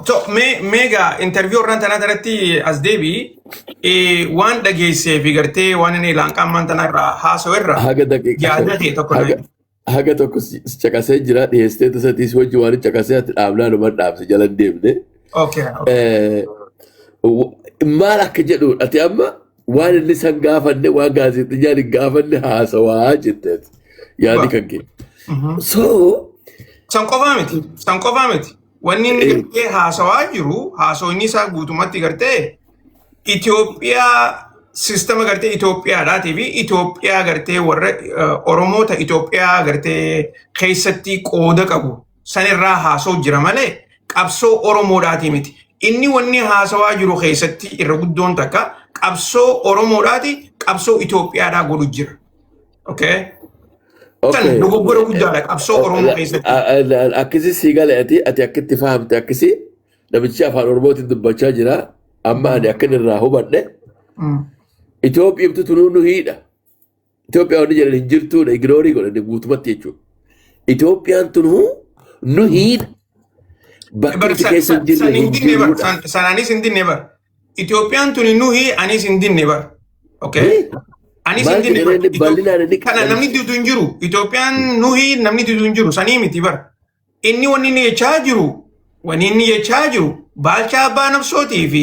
So mee gaa interview irraan tanaa irratti as deebi'i. Waan dhageessee fi gartee waan inni laanqaa ammaan tana irraa haasa'u irraa Haga daqiiqa yaada kee tokko haga naa. haga tokko si caqasee jira dhiyeessitee tasatiis wajji waan caqasee ati dhaabnaa numa dhaabse jala hin deemne. Okay. Maal akka jedhu ati amma waan inni san gaafanne waan gaazexeessaan hin gaafanne haasawaa jetteeti yaadi kan kee. So San qofaa miti. San qofaa miti. Wanni inni gartee haasawaa jiru haasawni isaa guutumatti gartee Itoophiyaa sistema gartee Itoophiyaadhaatii fi Itoophiyaa gartee warra Oromoota Itoophiyaa gartee keessatti qooda qabu sanirraa haasa'u jira malee qabsoo Oromoodhaatii miti. Inni wanni haasawaa jiru keessatti irra guddoon takka qabsoo Oromoodhaati qabsoo Itoophiyaadhaa godhu jira. Okay? San dogoggora guddaadha qabsoo Oromoo keessatti. Akkasi sii gale ati akkitti fahamte akkasi namichi afaan Oromootiin dubbachaa jira. Amma ani akkan irraa hubadhe Itoophiyaatu tunuu nu hiidha. Itoophiyaa wanni jedhan hin jirtuudha ignoorii godhan guutumatti jechuudha. Itoophiyaan tunuu nu hiidha. Bakki Bar nuti keessa hin jirre san hin hin dinne bar jirruudha. san anis hin dinne bar. Itoophiyaan tuni nuhi anis hin dinne bar. Okay? Anis hin Maal dinne bar. jedhan inni bal'inaan inni Kana namni didu hin jiru. Itoophiyaan nuhi namni didu hin jiru. Sanii miti bar. Inni wanni inni jechaa jiru wanni inni jechaa jiru Baalchaa Abbaa Nabsootii fi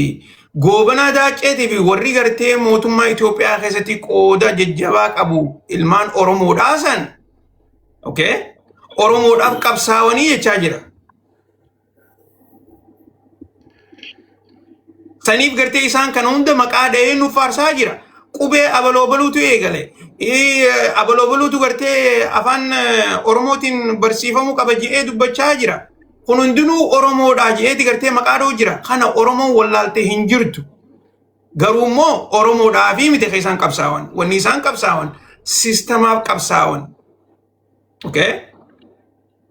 Goobanaa Daacceetii fi warri gartee mootummaa Itoophiyaa keessatti qooda jajjabaa qabu ilmaan Oromoodhaa san okay? Oromoodhaaf qabsaawanii jechaa jira. Saniif gartee isaan kana hunda maqaa dhahee nu faarsaa jira. Qubee abaloo baluutu eegale. Abaloo baluutu gartee afaan Oromootiin barsiifamuu qaba je'ee dubbachaa jira. Kun hundinuu Oromoodhaa je'eeti gartee maqaa dhahuu jira. Kana Oromoon wallaaltee hin jirtu. Garuu immoo Oromoodhaa fi miti kan isaan qabsaawan. Wanni isaan qabsaawan sistamaaf qabsaawan. Okay?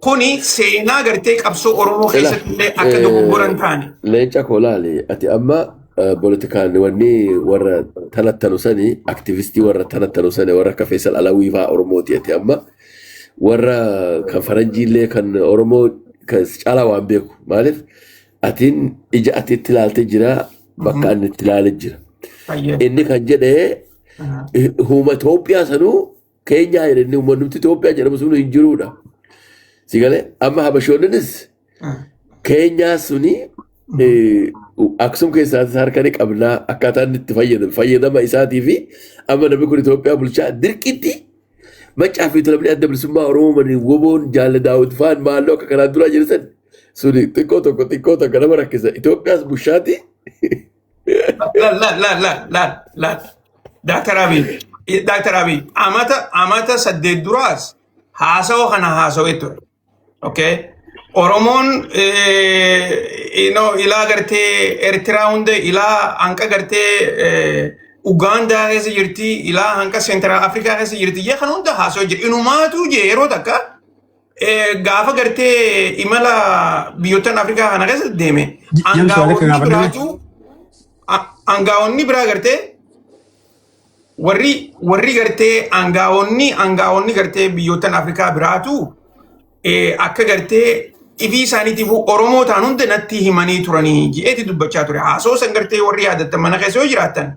Kuni seenaa gartee qabsoo Oromoo Ila keessatti illee akka dogoggora hin taane. Leenca koo laali ati amma politikaan wanni warra tanattanu sani aktivistii warra tanattanu sani warra akka Feesal Alawii fa'aa Oromooti ati amma warra kan faranjiillee kan Oromoo kan caalaa waan beeku maaliif atiin ija ati itti ilaalte jira bakka ani itti ilaale jira. Fayyee. Inni kan jedhe huuma Itoophiyaa sanuu Keenyaa jedhe inni uummanni Itoophiyaa jedhamu sun hin jiruudha. Si galee amma Habashoonnis Keenyaa suni Aksum keessaatis harka ni qabnaa akkaataa inni itti fayyadamu fayyadama isaatii fi amma namni kun Itoophiyaa bulchaa dirqitti Maccaa fi Tuulamni adda bilisummaa Oromoo maniin woboon jaalla Daawud faan maalloo akka kanaan duraa jiran suni xiqqoo tokko xiqqoo tokko nama rakkisa Itoophiyaas bushaati. Laal laal laal laal laal laal. Daaktar Abiy Daaktar Abiy amata 8 duraas haasawa kana haasawee ture. Okay. Oromoon ilaa gartee Eertiraa hunda ilaa hanqa gartee Ugaandaa keessa jirti ilaa hanqa Seentiraal Afrikaa keessa jirti jee kan hunda haasawee jira. Inumaatu jee yeroo takka gaafa gartee imala biyyoottan Afrikaa kana keessa deeme James waa lekka angaa'onni gaafadhame. biraatu angaa'onni biraa gartee warri gartee angaa'onni gartee biyyoottan Afrikaa biraatu akka gartee ifii isaaniitiif Oromoo ta'an hunda natti himanii turanii je'eeti dubbachaa ture. Haasoo san gartee warri yaadattan mana keessa yoo jiraattan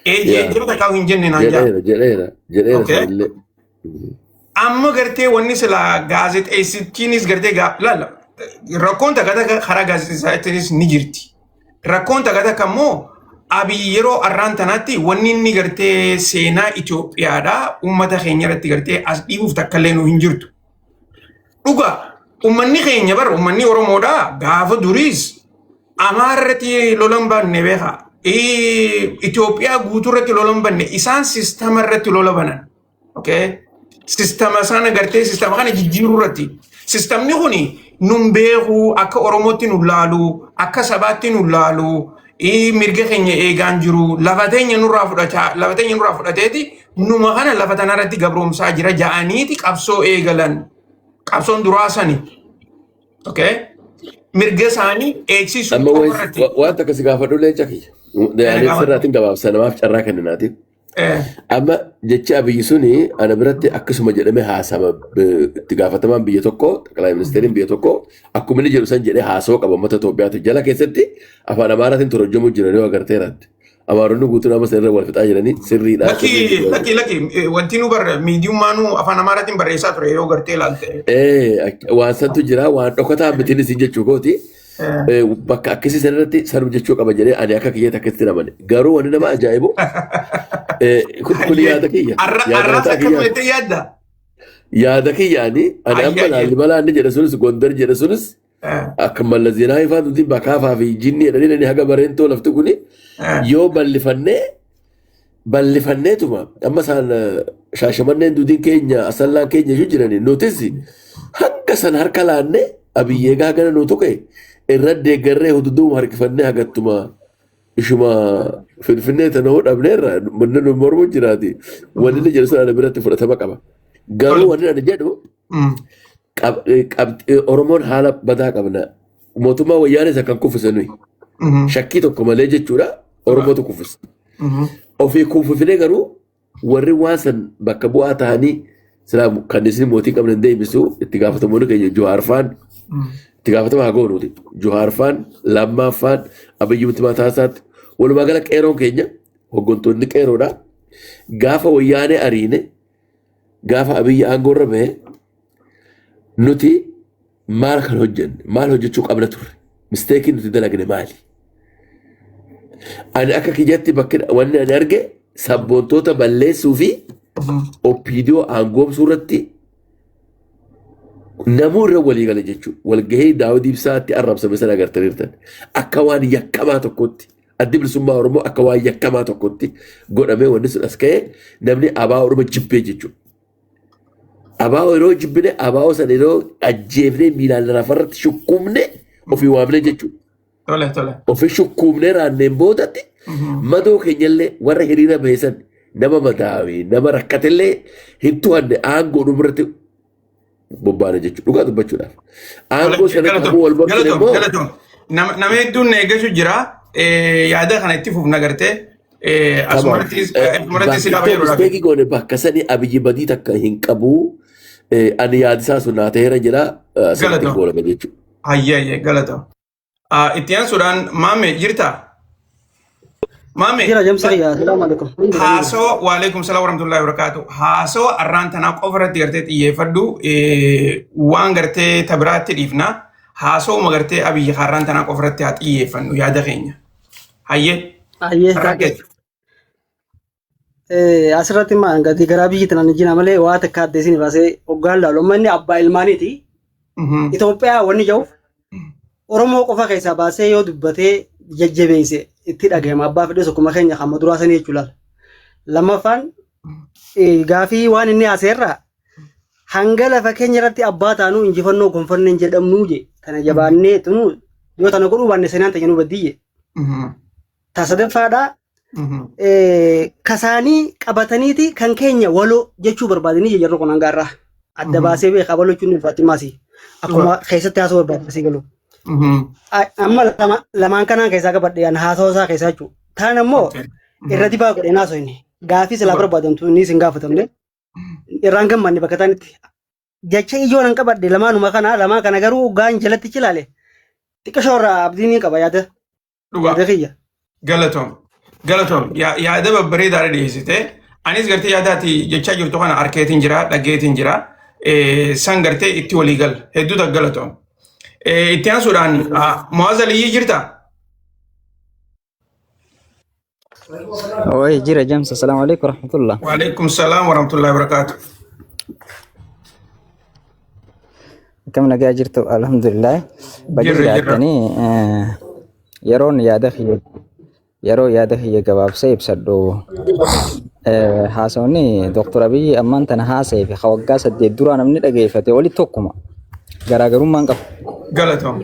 jira takkaa hin jenne naan jaa. Jedheera jedheera jedheera Okay. sanillee. Amma gartee wanni silaa gaazexeessittiinis gartee laala rakkoon takka takka karaa gaazexeessaatiinis ni jirti. Rakkoon takka takka immoo Abiy yeroo arraan tanaatti wanni inni gartee seenaa Itoophiyaadhaa uummata keenya irratti gartee as dhiibuuf takka illee nu hin jirtu. Dhugaa uummanni keenya bara uummanni Oromoodhaa gaafa duriis Amaara irratti lola hin banne beekaa. Itoophiyaa guutuu irratti lola hin banne isaan sistama irratti lola banan. Okay? Sistama sana gartee sistama kana jijjiiruu irratti. Sistamni kuni nun beeku akka Oromootti nun laalu akka sabaatti nun laalu mirga keenya eegaan jiru lafa teenya nurraa fudhachaa lafa teenya nurraa fudhateeti numa kana lafa tanarratti gabroomsaa jira ja'aniiti qabsoo eegalan. Qabsoon duraa sani. Okay? Mirga isaanii eegsisuu Amma qofa irratti. waan takka si gaafadhu leenca kiyya. Kana Ani gaafadhu. sirraatiin gabaabsa namaaf carraa kenninaati. Amma jechi Abiyyi suni ana biratti akkasuma jedhamee haasama. Itti gaafatamaan biyya tokko, xaqalaa ministeeriin biyya tokko akkuma inni jedhu san jedhee haasawaa qaba uummata Itoophiyaati. Jala keessatti afaan Amaaraatiin torojjamuu jiran yoo agarteeraatti. Amaaronni guutuun amma irra wal fixaa jiranii sirriidha. Lakki, lakki, lakki, wanti nu bar miidiyummaanuu afaan Amaaraatiin barreessaa ture yoo gartee ilaalte. Waan santu jira, waan dhokataa mitiin isin jechuu kooti. Bakka akkasii sanarratti sanuma jechuu qaba jedhee ani akka kiyyaatti akkasitti namane. Garuu wanni nama ajaa'ibu kun yaada kiyya. Yaada Arraas mataa akkasuma kiyyaati. jettee yaadda? Yaada kiyyaani ani amma Laallibalaa inni jedhe sunis, Gondar jedhe sunis, akka Mallas Zeenaawii fa'aa nuti bakaafaa fi jinni jedhanii nani haga bareentoo lafti kuni yoo bal'ifannee bal'ifanneetuma amma isaan Shaashamanneen duudiin keenya, Asallaan keenya iyyuu jirani, nutis hanga san harka laannee Abiyyee gana nu tuqe irra deeggarree hududuuma harkifannee hagattuma ishuma Finfinnee tana hoo dhabneerra manni nu mormu jiraati. Wanni inni jedhu sun ana biratti fudhatama qaba. Garuu wanni ani jedhu Oromoon haala badaa qabna. Mootummaa wayyaanee isa kan kuffise nuyi. Shakkii tokko malee jechuudha. Oromootu kuffise. Ofii kuffifnee garuu warri waan san bakka bu'aa ta'anii silaa kan isin mootii qabna hin deebisu. Itti gaafatamoonni keenya Jawaar faan itti gaafatama haa goonuuti. Jawaar faan, Lammaa faan, Abiyyi mataa isaatti, walumaa gala qeeroon keenya, hooggantoonni qeeroodha. Gaafa wayyaanee ariine, gaafa Abiyyi aangoo irra bahe, nuti maal kan hojjenne, maal hojjechuu qabna turre, mistake nuti dalagne maali? Ani akka kiyyatti bakki wanni ani arge sabboontoota balleessuu fi OPDO aangoomsuu irratti namuu irra walii gale jechuudha. Walgahii Daawud Ibsaatti arrabsame sana agartaniirtan. Akka waan yakkamaa tokkotti, Addi Bilisummaa Oromoo akka waan yakkamaa tokkotti godhamee wanni sun as ka'ee namni ABO Oromoo jibbee jechuudha. ABO yeroo jibbine, ABO sana yeroo ajjeefnee miilaan lafarratti shukkuumne ofii waamne jechuudha. Tole, tole. Ofii shukkuumnee raanneen boodatti madoo keenyallee warra hiriira bahe san, nama madaawe, nama rakkatellee hin to'anne, aangoo dhumarratti bobbaane jechuudha. Dhugaa dubbachuudhaaf. Aangoo sana qabuu wal morkine Galatoom, immoo galatoom. Nama hedduun na eeggachuu jira. Yaada kana itti fufna gartee. Asumarratti si dhaaba Bakka yeroo mistake goone bakka sani Abiyyi badii takka hin qabu. Ani yaadisaa sun naa ta'eera jira. Sanatti Galatoom. goolame jechuudha. Hayyee, hayyee, galatoom. Itti aansuudhaan Maame jirtaa? Maame. Jira jamsa kiyya. Assalamu alaikum. Haasoo, waalaikum salaam warahmatullahi wabarakatuh. Haasoo arraan tanaa qofa irratti gartee xiyyeeffadhu, waan gartee tabiraatti dhiifna. Haasoo gartee Abiyyi har'aan tanaa qofa irratti haa xiyyeeffannu yaada keenya. Hayyee. Hayyee. Har'aan keessa. Asirratti maa gadi garaa biyyi tanaan jira malee waa takka adda isin baasee hoggaan laalu. Amma inni abbaa ilmaaniiti. Itoophiyaa wanni jiru Oromoo qofa keessaa baasee yoo dubbatee jajjabeesse itti dhagahama. Abbaa fedhe tokkuma keenya kan maduraa sanii jechuudha. Lammaffaan gaafii waan inni haaseerraa hanga lafa keenya irratti abbaa taanuu injifannoo gonfanneen jedhamnuu je tana jabaannee tunu yoo tana godhuu baanne seenaan ta'e nu baddiyye. Ta sadaffaadhaa kasaanii qabataniiti kan keenya waloo jechuu barbaadanii jarri kun hanga irraa adda baasee beeka waloo jechuun ulfaatti maasii akkuma keessatti haasoo barbaadasii galu. Amma lamaan kanaan keessaa qabadhe an haasawaa isaa keessaa jechuudha. Taan ammoo irra dibaa godhee naasoo inni gaafii silaa barbaadamtu inni isin gaafatamne irraan gammanne bakka taanitti jecha ijoo nan qabadhe lamaanuma kana lamaan kana garuu gaan jalatti chilaale xiqqishoo irraa abdiin ni qaba yaada Dhugaa. yaada kiyya. Galatoom. Galatoom. Yaada babbareedaa dhiyeessite. Anis gartee yaada ati jechaa jirtu kana arkeetiin jira, dhaggeetiin jira. San gartee itti walii gala. Hedduu takka galatoom. Itti aansuudhaan Mu'aaz Aliyyii jirtaa? Oi, jira James. Assalamu alaikum warahmatullah. Waalaikum salaam warahmatullahi wabarakatuh. Akkam nagaa jirtu? Alhamdulillah. Baga Jirra, jirra. jiraattanii. Yeroon yaada kiyya yeroo yaada kiyya gabaabsee ibsadhu, haasawni Dr. Abiyyi ammaan tana haasa'ee fi waggaa 8 duraa namni dhageeffate walitti tokkuma. Garaagarummaan qabu. Galatoom.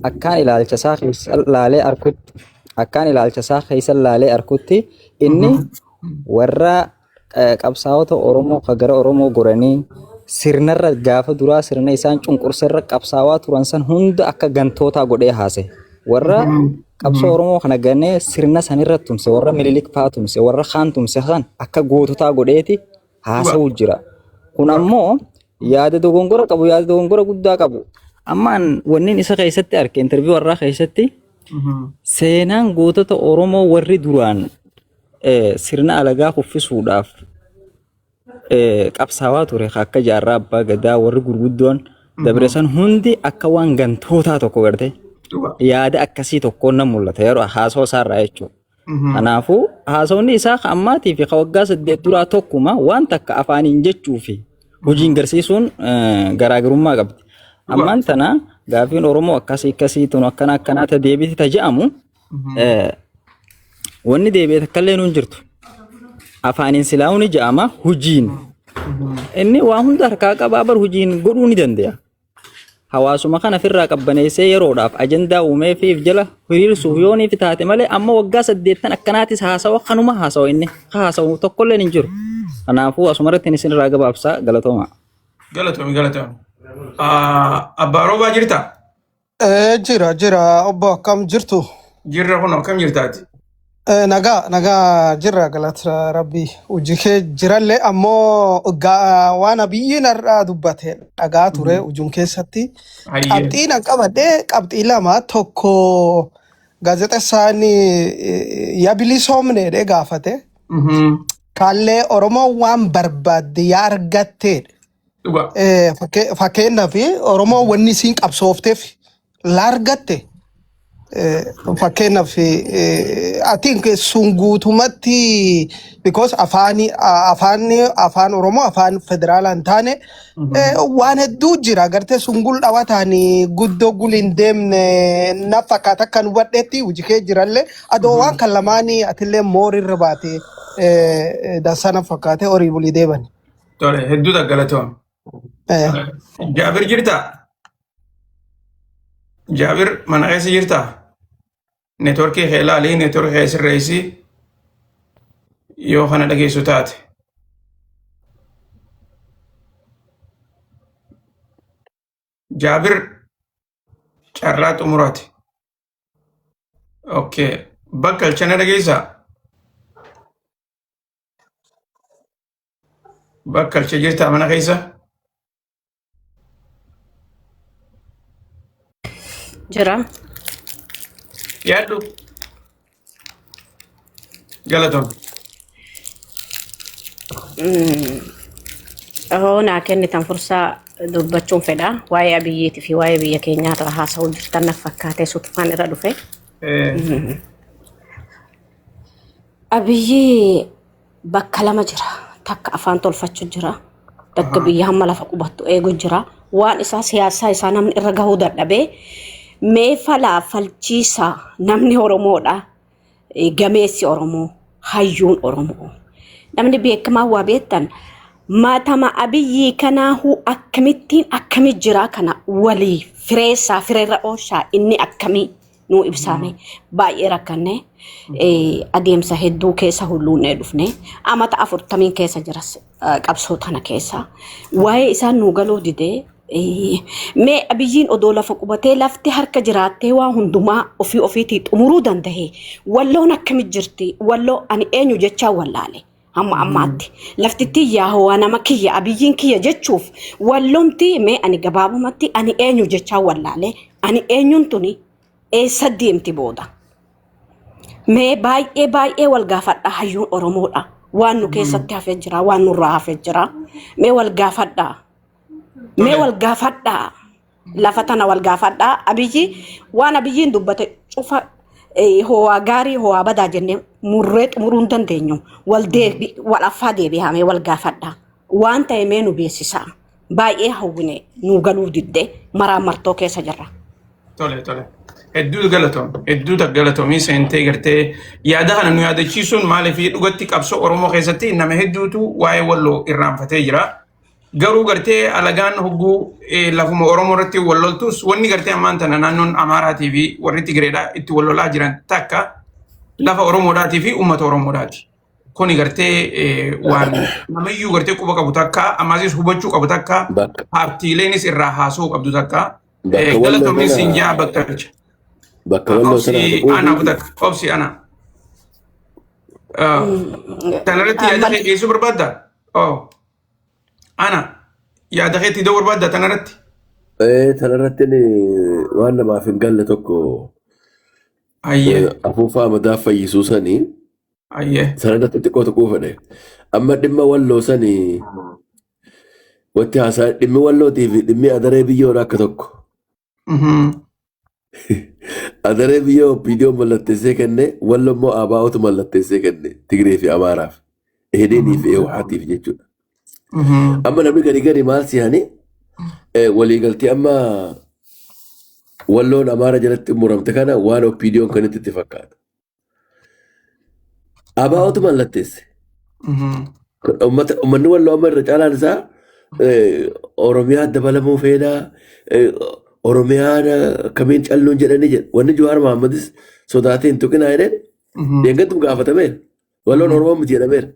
Akkaan ilaalcha isaa keessa laalee arkutti akkaan ilaalcha isaa keessa laalee arkutti inni warra qabsaa'ota Oromoo ka gara Oromoo goranii sirnarra gaafa duraa sirna isaan cunqursarra qabsaawaa turan san hunda akka gantootaa godhee haase. Warra qabsoo Oromoo kana ganee sirna sanirra tumse, warra Minilik fa'aa tumse, warra kaan tumse kan akka goototaa godheeti haasa'uu jira. Kun ammoo yaada dogongora qabu, yaada dogongora guddaa qabu. Amma an wannin isa keessatti arge interview warraa keessatti seenaan gootota Oromoo warri duraan sirna alagaa kuffisuudhaaf qabsaawaa ture akka jaarraa abbaa gadaa warri gurguddoon dabre san hundi akka waan gantootaa tokko garte yaada akkasii tokkoon nan mul'ata yeroo haasoo isaarraa jechuudha. Kanaafuu haasawni isaa ka ammaatii fi ka waggaa 8 duraa tokkuma waan takka afaaniin jechuu fi hojiin garsiisuun garaagarummaa qabdi. Ammaan tana gaafiin Oromoo akkasii akkasii tun akkana akkanaa ta deebiti ta je'amu wanni deebi'e takkallee nuun jirtu. Afaaniin silaa'uu ni je'ama hojiin. Inni waa hunda harkaa qabaa bar hojiin godhuu ni danda'a. Hawaasuma kana ofirraa qabbaneessee yeroodhaaf ajandaa uumee fi if jala hiriirsuuf yoo niif taate malee amma waggaa saddeettan akkanaatis haasawa kanuma haasawa inni haasawu tokkolleen hin jiru. Kanaafuu asumarratti isinirraa gabaabsaa galatooma. Galatoomi galatoomi. Abbaa Roobaa jirtaa? Jira jira obbo akkam jirtu? Jirra kun akkam jirtaati? Nagaa nagaa jirra galata rabbii hojii kee jirallee ammoo waan abiyyiin har'aa dubbate dhagaa ture hujum keessatti Hayyee. qabxiin an qabadhe qabxii lama tokko gaazexessaan ya bilisoomne jedhee gaafate kaallee Oromoon waan barbaadde yaa argatteedha. Dhugaa. Fakkeenyaaf Oromoon wanni isiin qabsoofteef la argatte fakkeenyaaf I think sun guutumatti because afaani afaanni afaan Oromoo afaan federaalaa hin taane waan hedduu jira gartee sun guldhawa ta'anii guddoo gul hin deemne na fakkaata akka nu hubadhetti hojii kee jirallee adoo waan kan lamaanii atillee moorirra baate dansaa na fakkaate horii bulii deeban. Tole hedduu galatoom. Jaabir jirtaa? Jaabir mana keessa jirtaa? Neetworkii kee ilaali, neetworkii kee sirreessi yoo kana dhageessu taate. Jaabir carraa xumuraati. Okay. Bakkalcha na dhageessaa? Bakkalcha jirtaa mana keessa? Jira. Yaaddu. Galatoom. Hoo naa kennitan fursaa dubbachuun fedha. Waa'ee abiyyiitii fi waa'ee biyya keenyaa irraa haasa'uu jirtan na fakkaatee sutufaan irra dhufe. Abiyyi bakka lama jira. Takka afaan tolfachuu jira. Takka biyya hamma lafa qubattu eegu jira. Waan isaa siyaasaa isaa namni irra gahuu dadhabee mee falaa falchiisaa namni Oromoodha. Gameessi Oromoo, hayyuun Oromoo. Namni beekamaa waa beektan maatama abiyyii kanaahuu akkamittiin akkamii jiraa kana walii fireessaa fireerra ooshaa inni akkamii nuu ibsaame baay'ee rakkanne adeemsa hedduu keessa hulluunnee dhufne amata 40n keessa jiras qabsoo tana keessa waa'ee isaan nuu galuu didee mee abiyyiin odoo lafa qubatee lafti harka jiraattee waa hundumaa ofii ofiitii xumuruu danda'e walloon akkami jirti walloo ani eenyu jechaa wallaale hamma ammaatti laftittii yaahowaa nama kiyya abiyyiin kiyya jechuuf wallomti mee ani gabaabumatti ani eenyu jechaa wallaale ani eenyuun tuni eessa deemti booda. Mee baay'ee baay'ee wal gaafadha hayyuun Oromoodha. Waan nu keessatti hafee jira, waan nurraa hafee jira. Mee wal gaafadha. Mee wal gaafadha. Lafa tana wal gaafadha. Abiyyi waan abiyyiin dubbate cufa ho'aa gaarii ho'aa badaa jennee murree xumuruu hin dandeenyu. Wal deebi wal affaa deebi'amee wal gaafadha. Waan ta'e mee nu beeksisaa. Baay'ee hawwine nu galuu didde maraan martoo keessa jirra. Tole tole. Hedduu galatoom. Hedduu galatoomii seentee gartee yaada kana nu yaadachiisuun maaliif dhugatti qabsoo Oromoo keessatti nama hedduutu waa'ee walloo irraanfatee jira. Garuu gartee alagaan hogguu lafuma Oromoo irratti wal loltus wanni gartee ammaan tana naannoon Amaaraatii fi warri Tigireedhaa itti wal lolaa jiran takka lafa Oromoodhaatii fi uummata Oromoodhaati. Kuni gartee waan namayyuu gartee quba qabu takka ammasis hubachuu qabu takka Bakka paartiileenis irraa haasa'uu qabdu takka bakka walloo galatoomiin siin kana jaa bakkalcha. Bakka walloo sanaa Obsi tuquu ana fi kutak obsi ana. Tanarratti yaada kee dhiyeessuu barbaadda? Oh. Ana yaada keetti iddoo barbaadda tanarratti? Tanarratti waan namaaf hin galle tokko Ayyee. afuufaa madaa fayyisuu sanii Ayyee. sanarratti xiqqoo tuquu fedhe. Amma dhimma walloo sanii wanti haasaa dhimmi wallootii fi dhimmi adaree biyyoodha akka tokko. Adaree biyyoo viidiyoo mallatteessee kenne walloo immoo ABOtu mallatteessee kenne Tigree fi Amaaraaf. Ehedeenii fi Eewwaatiif jechuudha. Amma namni gadi gadi maal sihanii waliigaltee amma walloon Amaara jalatti muramte kana waan OPDOn kan itti fakkaata. ABOtu mallatteesse. Uummanni walloo amma irra caalaan isaa Oromiyaa dabalamuu feenaa Oromiyaan akkamiin calluun jedhanii jedhu. Wanni Jawaar Mohammadis sodaatee hin tuqinaa jedheen deeggartuu gaafatameera. Walloon Oromoo miti jedhameera.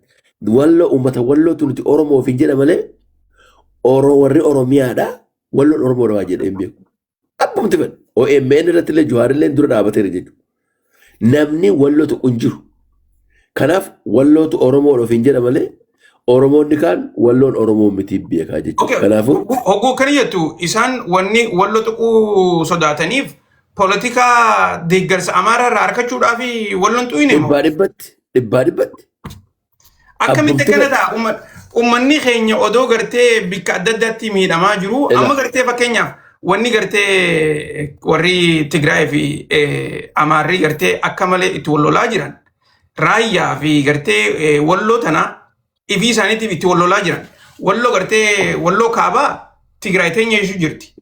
Walloo uummata wallootu nuti Oromoof hin jedha malee warri Oromiyaadha. Walloon Oromoodha waa jedhee hin beeku. Abbumti fedhe. OMN irratti illee Jawaar illee dura dhaabateera jechuudha. Namni walloo tuqu hin jiru. Kanaaf wallootu Oromoodha ofiin jedha malee Oromoonni kaan walloon Oromoo miti beekaa jechuudha. Okay. Kanaafuu Hogguu akkana jettu isaan wanni walloo tuquu sodaataniif poolitikaa deeggarsa Amaaraa irraa argachuudhaaf walloon xuqine moo? Dhibbaa dhibbatti dhibbaa dhibbatti. Akkamitti Abbumti akkana ta'a? Uummanni keenya odoo gartee bikka adda addaatti miidhamaa jiru. Ela. Amma gartee fakkeenyaaf wanni gartee warri Tigraay fi Amaarri gartee akka malee itti wal lolaa jiran raayyaa fi gartee walloo tana ifii isaaniitiif itti wal lolaa jiran. Walloo gartee walloo kaabaa Tigraay teenya ishuu jirti.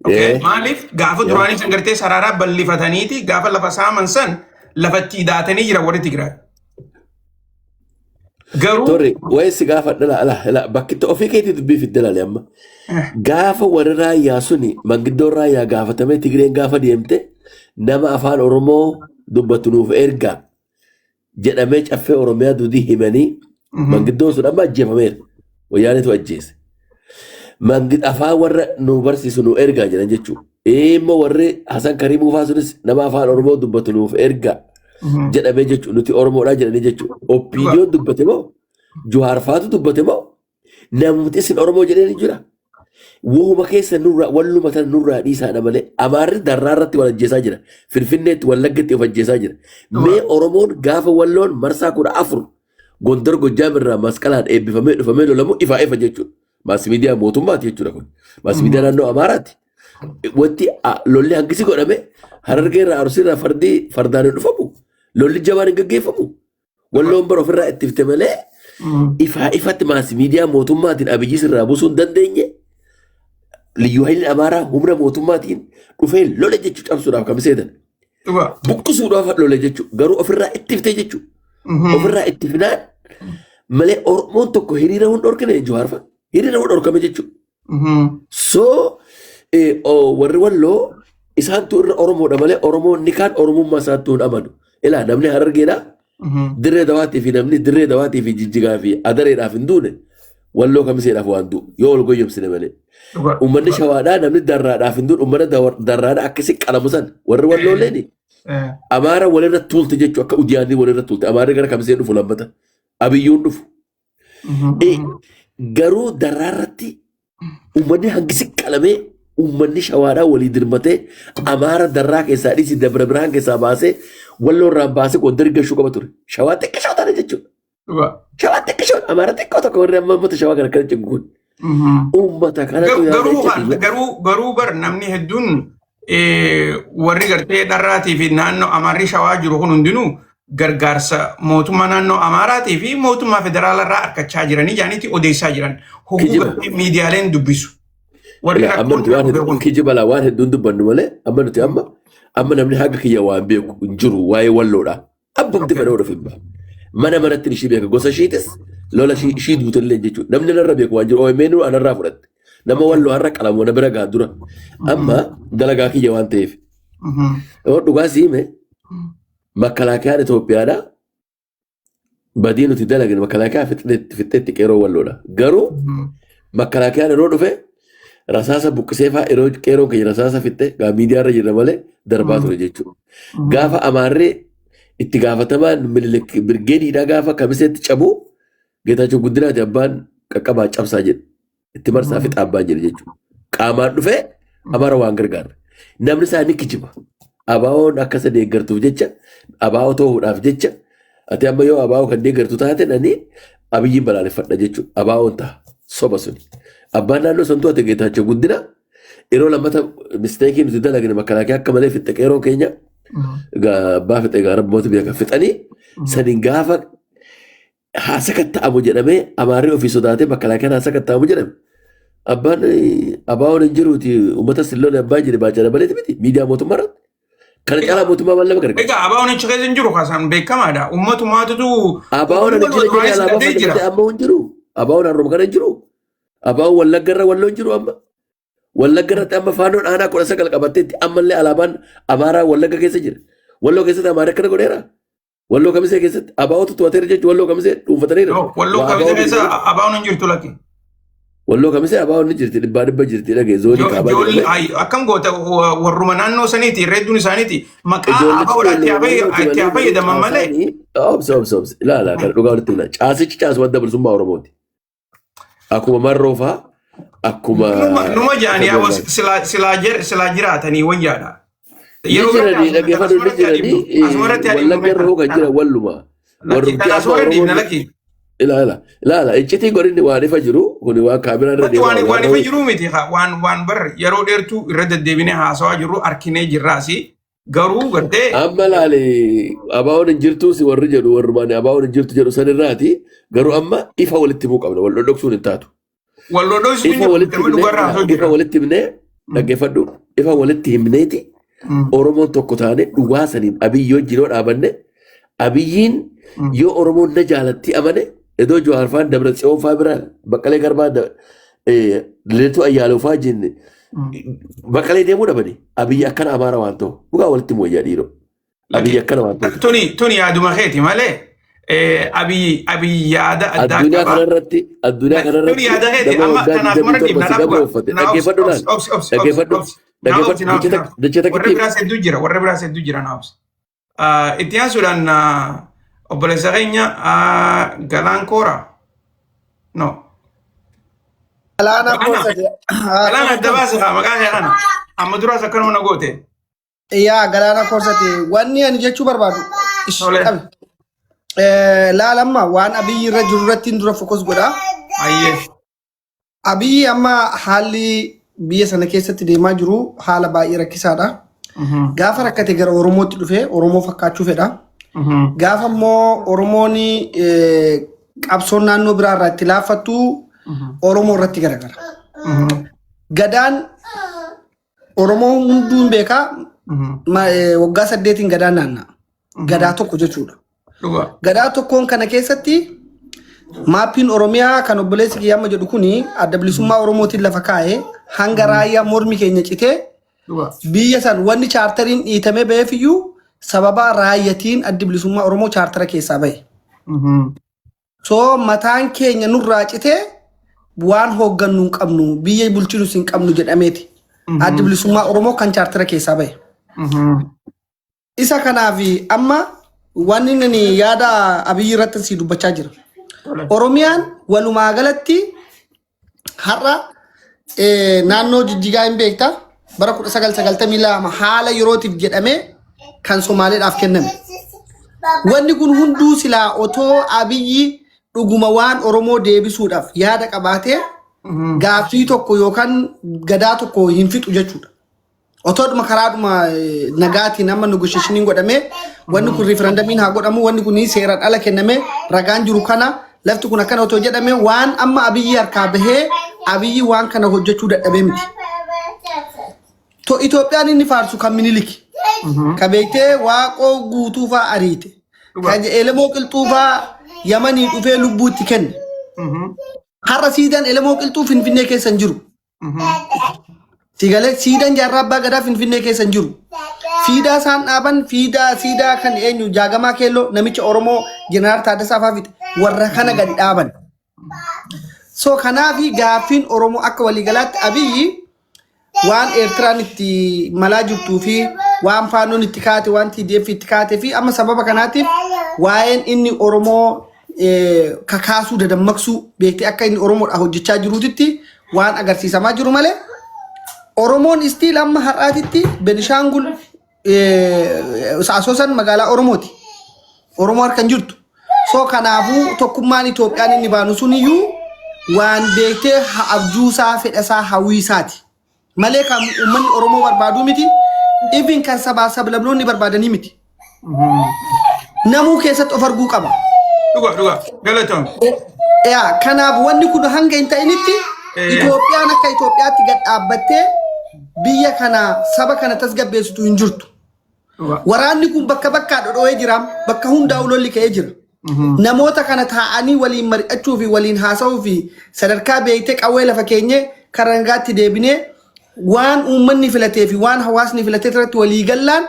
Okay. Maaliif gaafa duraanii san gartee saraaraa bal'ifataniiti gaafa lafa saaman san lafatti hidhaatanii jiran warri Tigraay. Garuu Torri waa'ee si gaafadha la la la bakki ofii keetii dubbii fidde laale amma. Gaafa warri raayyaa suni mangiddoon raayyaa gaafatamee Tigreen gaafa deemte nama afaan Oromoo dubbatu nuuf ergaa jedhamee caffee Oromiyaa dudii himanii mangiddoon sun amma ajjeefameera. Wayyaanitu ajjeese. Afaan warra nu barsiisu nu ergaa jedhan jechuudha. Immoo warri Hasan Karimuu fa'aa sunis nama afaan Oromoo dubbatu nuuf ergaa jedhamee jechuudha. Nuti Oromoodhaa jedhanii jechuudha. OPDOn dubbate moo? Jawaar fa'aatu dubbate moo? Namni isin Oromoo jedhee ni jira. Wahuma keessa nurraa walluma tana nurraa dhiisaadha malee Amaarri darraa irratti wal ajjeesaa jira. Finfinneetti Wallaggatti of ajjeesaa jira. Mee Oromoon gaafa walloon marsaa 14 Gondar Gojjaam irraa masqalaan eebbifamee dhufamee lolamu ifaa ifa jechuudha. Mass media mootummaati jechuudha kun. Mass media naannoo Amaaraati. Wanti lolli hangisi godhame Harargee irraa Arsii irraa fardii fardaan hin dhufamu. Lolli jabaan hin gaggeeffamu. Walloon bara ofirraa itti fite malee ifaa ifatti mass media mootummaatiin Abiyyi sirraa buusuu hin dandeenye. Liyyuu hayilin Amaaraa humna mootummaatiin dhufee lole jechuu cabsuudhaaf kan seetan. Buqqisuudhaaf lole jechuu garuu ofirraa itti fite jechuu. Ofirraa itti finaan malee Oromoon tokko hiriira hin dhorkine Jawaar fa'a. Hiriira hin dhorkame jechuu. So warri walloo isaantu irra Oromoodha malee Oromoon ni kaan Oromummaa isaattuu hin amanu. Ilaa namni Harargeedha. Dirree dawaatii fi namni dirree dawaatii fi jijjigaa fi adareedhaaf hin duune walloo kamiseedhaaf waan du'u yoo wal goyyomsine malee. Uummanni shawaadhaa namni darraadhaaf hin duune uummata darraadhaa akkasii qalamu san warri wallooleen Amaara walirra tuulte jechuun akka udiyaanii walirra tuulte Amaarri gara kamisee dhufu lammata Abiyyuun dhufu. Garuu darraarratti uummanni hangisi qalamee uummanni shawaadhaa walii dirmatee Amaara darraa keessaa dhiisi Dabra Birhaan keessaa baasee walloo irraa baasee Gondar gashuu qaba ture. Shawaa xiqqishoo tana jechuudha. Shawaa xiqqishoo Amaara xiqqoo tokko warri amma uummata shawaa kana akkana cinqu kun. Uummata kanatu yaada jechuudha. Garuu bar namni hedduun warri gartee dharraatii fi naannoo Amaarri shawaa jiru kun hundinuu gargaarsa mootummaa naannoo Amaaraatii fi mootummaa federaalaa irraa argachaa jiranii jaaniitti odeessaa jiran. Hogguu Kijiba. gartee miidiyaaleen dubbisu. Warri Ilaa amma rakkoon nuti waan dhufe hedduu kun. kijiba laa waan hedduun dubbannu malee amma nuti amma amma namni haga kiyya waan beeku hin jiru waa'ee walloodha. Abbumti fedha oduuf hin ba'a. Mana manatti ishii beeka gosa ishiitis lola ishii duutellee jechuudha. Namni narra beeku waan jiru OMN anarraa fudhatte. Nama walloo har'a qalamu na bira gaa dura. Amma dalagaa kiyya waan ta'eef. Yoo dhugaa si hime makkalaakiyaan Itoophiyaadha. Badii nuti dalagne makalaakiyaa fixxeetti qeeroo walloodha. Garuu makkalaakiyaan yeroo dhufe rasaasa buqqisee fa'aa yeroo qeeroon keenya rasaasa fixxe gaa miidiyaa irra jirra malee darbaa ture jechuudha. Gaafa Amaarree itti gaafatamaan Minilik birgeediidhaa gaafa Kamiseetti cabu Geetaachoo Guddinaati abbaan qaqqabaa cabsaa jedhe. Itti marsaa fixa abbaan jedhe jechuudha. Qaamaan dhufee Amaara waan gargaarre. Namni isaa ni kijiba. Abaawoon akka isa deeggartuuf jecha abaawoo ta'uudhaaf jecha ati amma yoo abaawoo kan deeggartu taate nani Abiyyiin balaaleffadha jechuudha. Abaawoon ta'a. Soba suni. Abbaan naannoo santuu ati Geetaachoo Guddina yeroo lammata misteekii nuti dalagne makalaakiyaa akka malee fixxe qeeroo keenya abbaa fixe gaa rabboota biyya kan fixanii saniin gaafa haa sakatta'amu jedhamee Amaarri ofii sodaatee makalaakiyaan haa sakatta'amu jedhame. Abbaan abaawoon hin jiruuti uummata silloon abbaan jedhe baacaa dabaleeti miti miidiyaa mootummaa irratti. Kana caalaa mootummaa maal nama gargaara? Egaa abaawoon achi keessa hin jiru kaasaan beekamaadha. Ummatumaatutu Abaawoon ani jira jedhee alaabaa hidhatee jira. fannifatee amma hin jiru. Abaawoon har'uma kana hin jiru. Abaawoon Wallagga irra Walloo hin jiru amma. Wallagga irratti amma faannoon aanaa 19 qabatteetti ammallee alaabaan Amaaraa Wallagga keessa jira. Walloo keessatti Amaara akkana godheera. Walloo Kamisee keessatti abaa'otu to'ateera jechuun Walloo Kamisee dhuunfataniiru. No, Walloo Waa Kamisee abaa'oon keessa hin jiru. abaawoon hin jirtu lakki. Walloo Kamisee abaa'oon ni jirti dhibbaa dhibba jirti dhagee zoonii kaabaa Ijoollee jedhamee. ay, akkam goota warruma naannoo saniiti irreedduun isaaniiti maqaa Ijoollee abaa'oodhaa itti haa xixiqqoo itti haa fayyadaman malee. caasaanii obsa obsa obsa ilaala kana dhugaa walitti himna. Caasichi caasuma adda bilisummaa Oromooti. Akkuma Marroo fa'aa akkuma Numa numa jaanii isa hawa barbaadu. silaa silaa silaa jiraatanii wayyaadha. Ni Yeroo biratti jiranii asuma dhaggeeffadhu ni asuma irratti haa jiranii dhiibnu. Asuma irratti haa dhiibnu Wallagga irra hoo kan kana. jiran walluma. Lakki Warrumti kana amma asuma irra dhiibna Oromoon lakki. ilaala ilaala iccitiin godhinni waan ifa jiru kuni waan kaameraan irra Wanti deemaa waan oolu waan har'a ifa jiruu miti waan waan bar yeroo dheertuu irra deddeebinee haasawaa jirru arkinee jirraasi garuu gartee Amma laali abaawoon hin jirtu si warri jedhu warrumaan abaawoon hin jirtu jedhu sanirraati garuu amma ifa walitti himuu qabna wal dhodhoksuun hin taatu. Wal dhodhoksuun hin Ifa jiru walitti nama himnee dhugarraa haasawaa ifa jirra. walitti himnee dhaggeeffadhu ifa walitti himneeti Oromoon tokko taane dhugaa saniin Abiyyi wajjin yoo dhaabanne Abiyyiin yoo Oromoon na jaalatti amane iddoo Jawaar faan Dabra Tsiyoon faa bira Baqqalee Garbaa Lidatuu Ayyaalew faa jenne Baqqalee deemuu dhabani Abiyyi akkana Amaara waan ta'u dhugaa walitti himu wayyaa dhiiroo Abiyyi akkana waan ta'u. Tuni yaaduma keeti malee Abiyyi yaada addaa Addunyaa qaba. kanarratti addunyaa Tuni kanarratti yaada keeti nama amma waggaa kanaaf mara 27 dhiibna si naaf dhugaa. gabroonfate Naa obsi dhaggeeffadhu obsi laal obsi obsi obsi dhaggeeffadhu obsi naa obsi dhaggeeffadhu naa obsi naa obsi. jecha Warra takkitti biraas hedduu jira warra biraas hedduu jira naa obsi. Itti aansuudhaan obboleessa keenya Galaan Koora. No. Galaana Galaana. Koosati. Galaan adda baase haa maqaa kee kana. Amma duraas akkanuma na goote. Yaa Galaana Koosati wanni ani jechuu barbaadu. Ish, Tole. qabi. Laal amma waan Abiyyi irra jiru irratti dura fokus godha. Ayyee. Abiyyi amma haalli biyya sana keessatti deemaa jiru haala baay'ee rakkisaadha. Gaafa rakkate gara Oromootti dhufe Oromoo fakkaachuu fedha. Gaafa immoo Oromoon qabsoon naannoo biraa irraa itti laaffattu Oromoo irratti garagara. Gadaan Oromoo hunduu hin beekaa waggaa 8n gadaan naanna'a. Gadaa tokko jechuudha. Dhugaa. Gadaa tokkoon kana keessatti maappiin Oromiyaa kan obboleessi kiyya amma jedhu kuni adda bilisummaa Oromootiin lafa kaa'ee hanga raayyaa mormi keenya citee Dhugaa. biyya san wanni chaartariin dhiitamee ba'eef iyyuu sababa raayyatiin addi bilisummaa Oromoo chaartara keessaa ba'e. So mataan keenya nurraa citee waan hooggannu hin qabnu biyya bulchinus hin qabnu jedhameeti. Addi bilisummaa Oromoo kan chaartara keessaa ba'e. Isa kanaaf amma wanni inni yaada Abiyyi irratti si dubbachaa jira. Oromiyaan walumaa galatti har'a naannoo Jijjigaa hin beekta bara 1992 haala yerootiif jedhamee kan Somaaleedhaaf kenname. Wanni kun hunduu silaa otoo Abiyyi dhuguma waan Oromoo deebisuudhaaf yaada qabaatee gaaffii tokko yookaan gadaa tokko hin fixu jechuudha. Otoodhuma karaadhuma nagaatiin amma negotiationiin godhamee wanni kun referendumiin haa godhamu wanni kun seeraan ala kenname ragaan jiru kana lafti kun akkana otoo jedhame waan amma Abiyyi harkaa bahee Abiyyi waan kana hojjechuu dadhabee miti. To Itoophiyaan inni faarsu kan Miniliki. Ka beektee Waaqoo guutuu fa'aa ariite. Ka Elemoo Qilxuu fa'aa Yamanii dhufee lubbuu itti kenne. Har'a siidaan Elemoo Qilxuu Finfinnee keessa hin jiru. Sigalee siidaan Jaarraa Abbaa Gadaa Finfinnee keessa hin jiru. Siidaa isaan dhaaban fiidaa siidaa kan eenyu Jaagamaa Keelloo namicha Oromoo Jeneraal Taaddasaa fa'aa fixe warra kana gadi dhaaban. So kanaafi gaaffiin Oromoo akka waliigalaatti Abiyyi waan Eertiraan itti malaa jirtuu fi Waan faannoon itti kaate, waan TDF itti kaate fi amma sababa kanaatiif waa'een inni Oromoo kakaasuu dadammaqsuu beektee akka inni Oromoodhaa hojjechaa jiruutitti waan agarsiisamaa jiru malee Oromoon istiil amma har'aatitti Benishaangul Asoosan magaalaa Oromooti. Oromoo harka hin jirtu. So kanaafuu tokkummaan Itoophiyaan inni baanu suniyyuu waan beektee abjuusaa fedhasaa hawwiisaati. Malee kan uummanni Oromoo barbaaduu miti. Even kan sabaa sablamnoonni barbaadanii miti. Namuu keessatti of arguu qaba. Dhuga dhuga galatoom. Yaa kanaaf wanni kun hanga hin ta'initti Itoophiyaan akka Itoophiyaatti gad dhaabbattee biyya kana saba kana tasgabbeessitu hin jirtu. Dhuga. Waraanni kun bakka bakkaa dhodhoo'ee jira. Bakka hundaa lolli ka'ee jira. Namoota kana taa'anii waliin mari'achuu fi waliin haasa'uu fi sadarkaa beektee qawwee lafa keenyee karaa nagaatti deebinee waan uummanni filatee fi waan hawaasni filatee irratti walii gallaan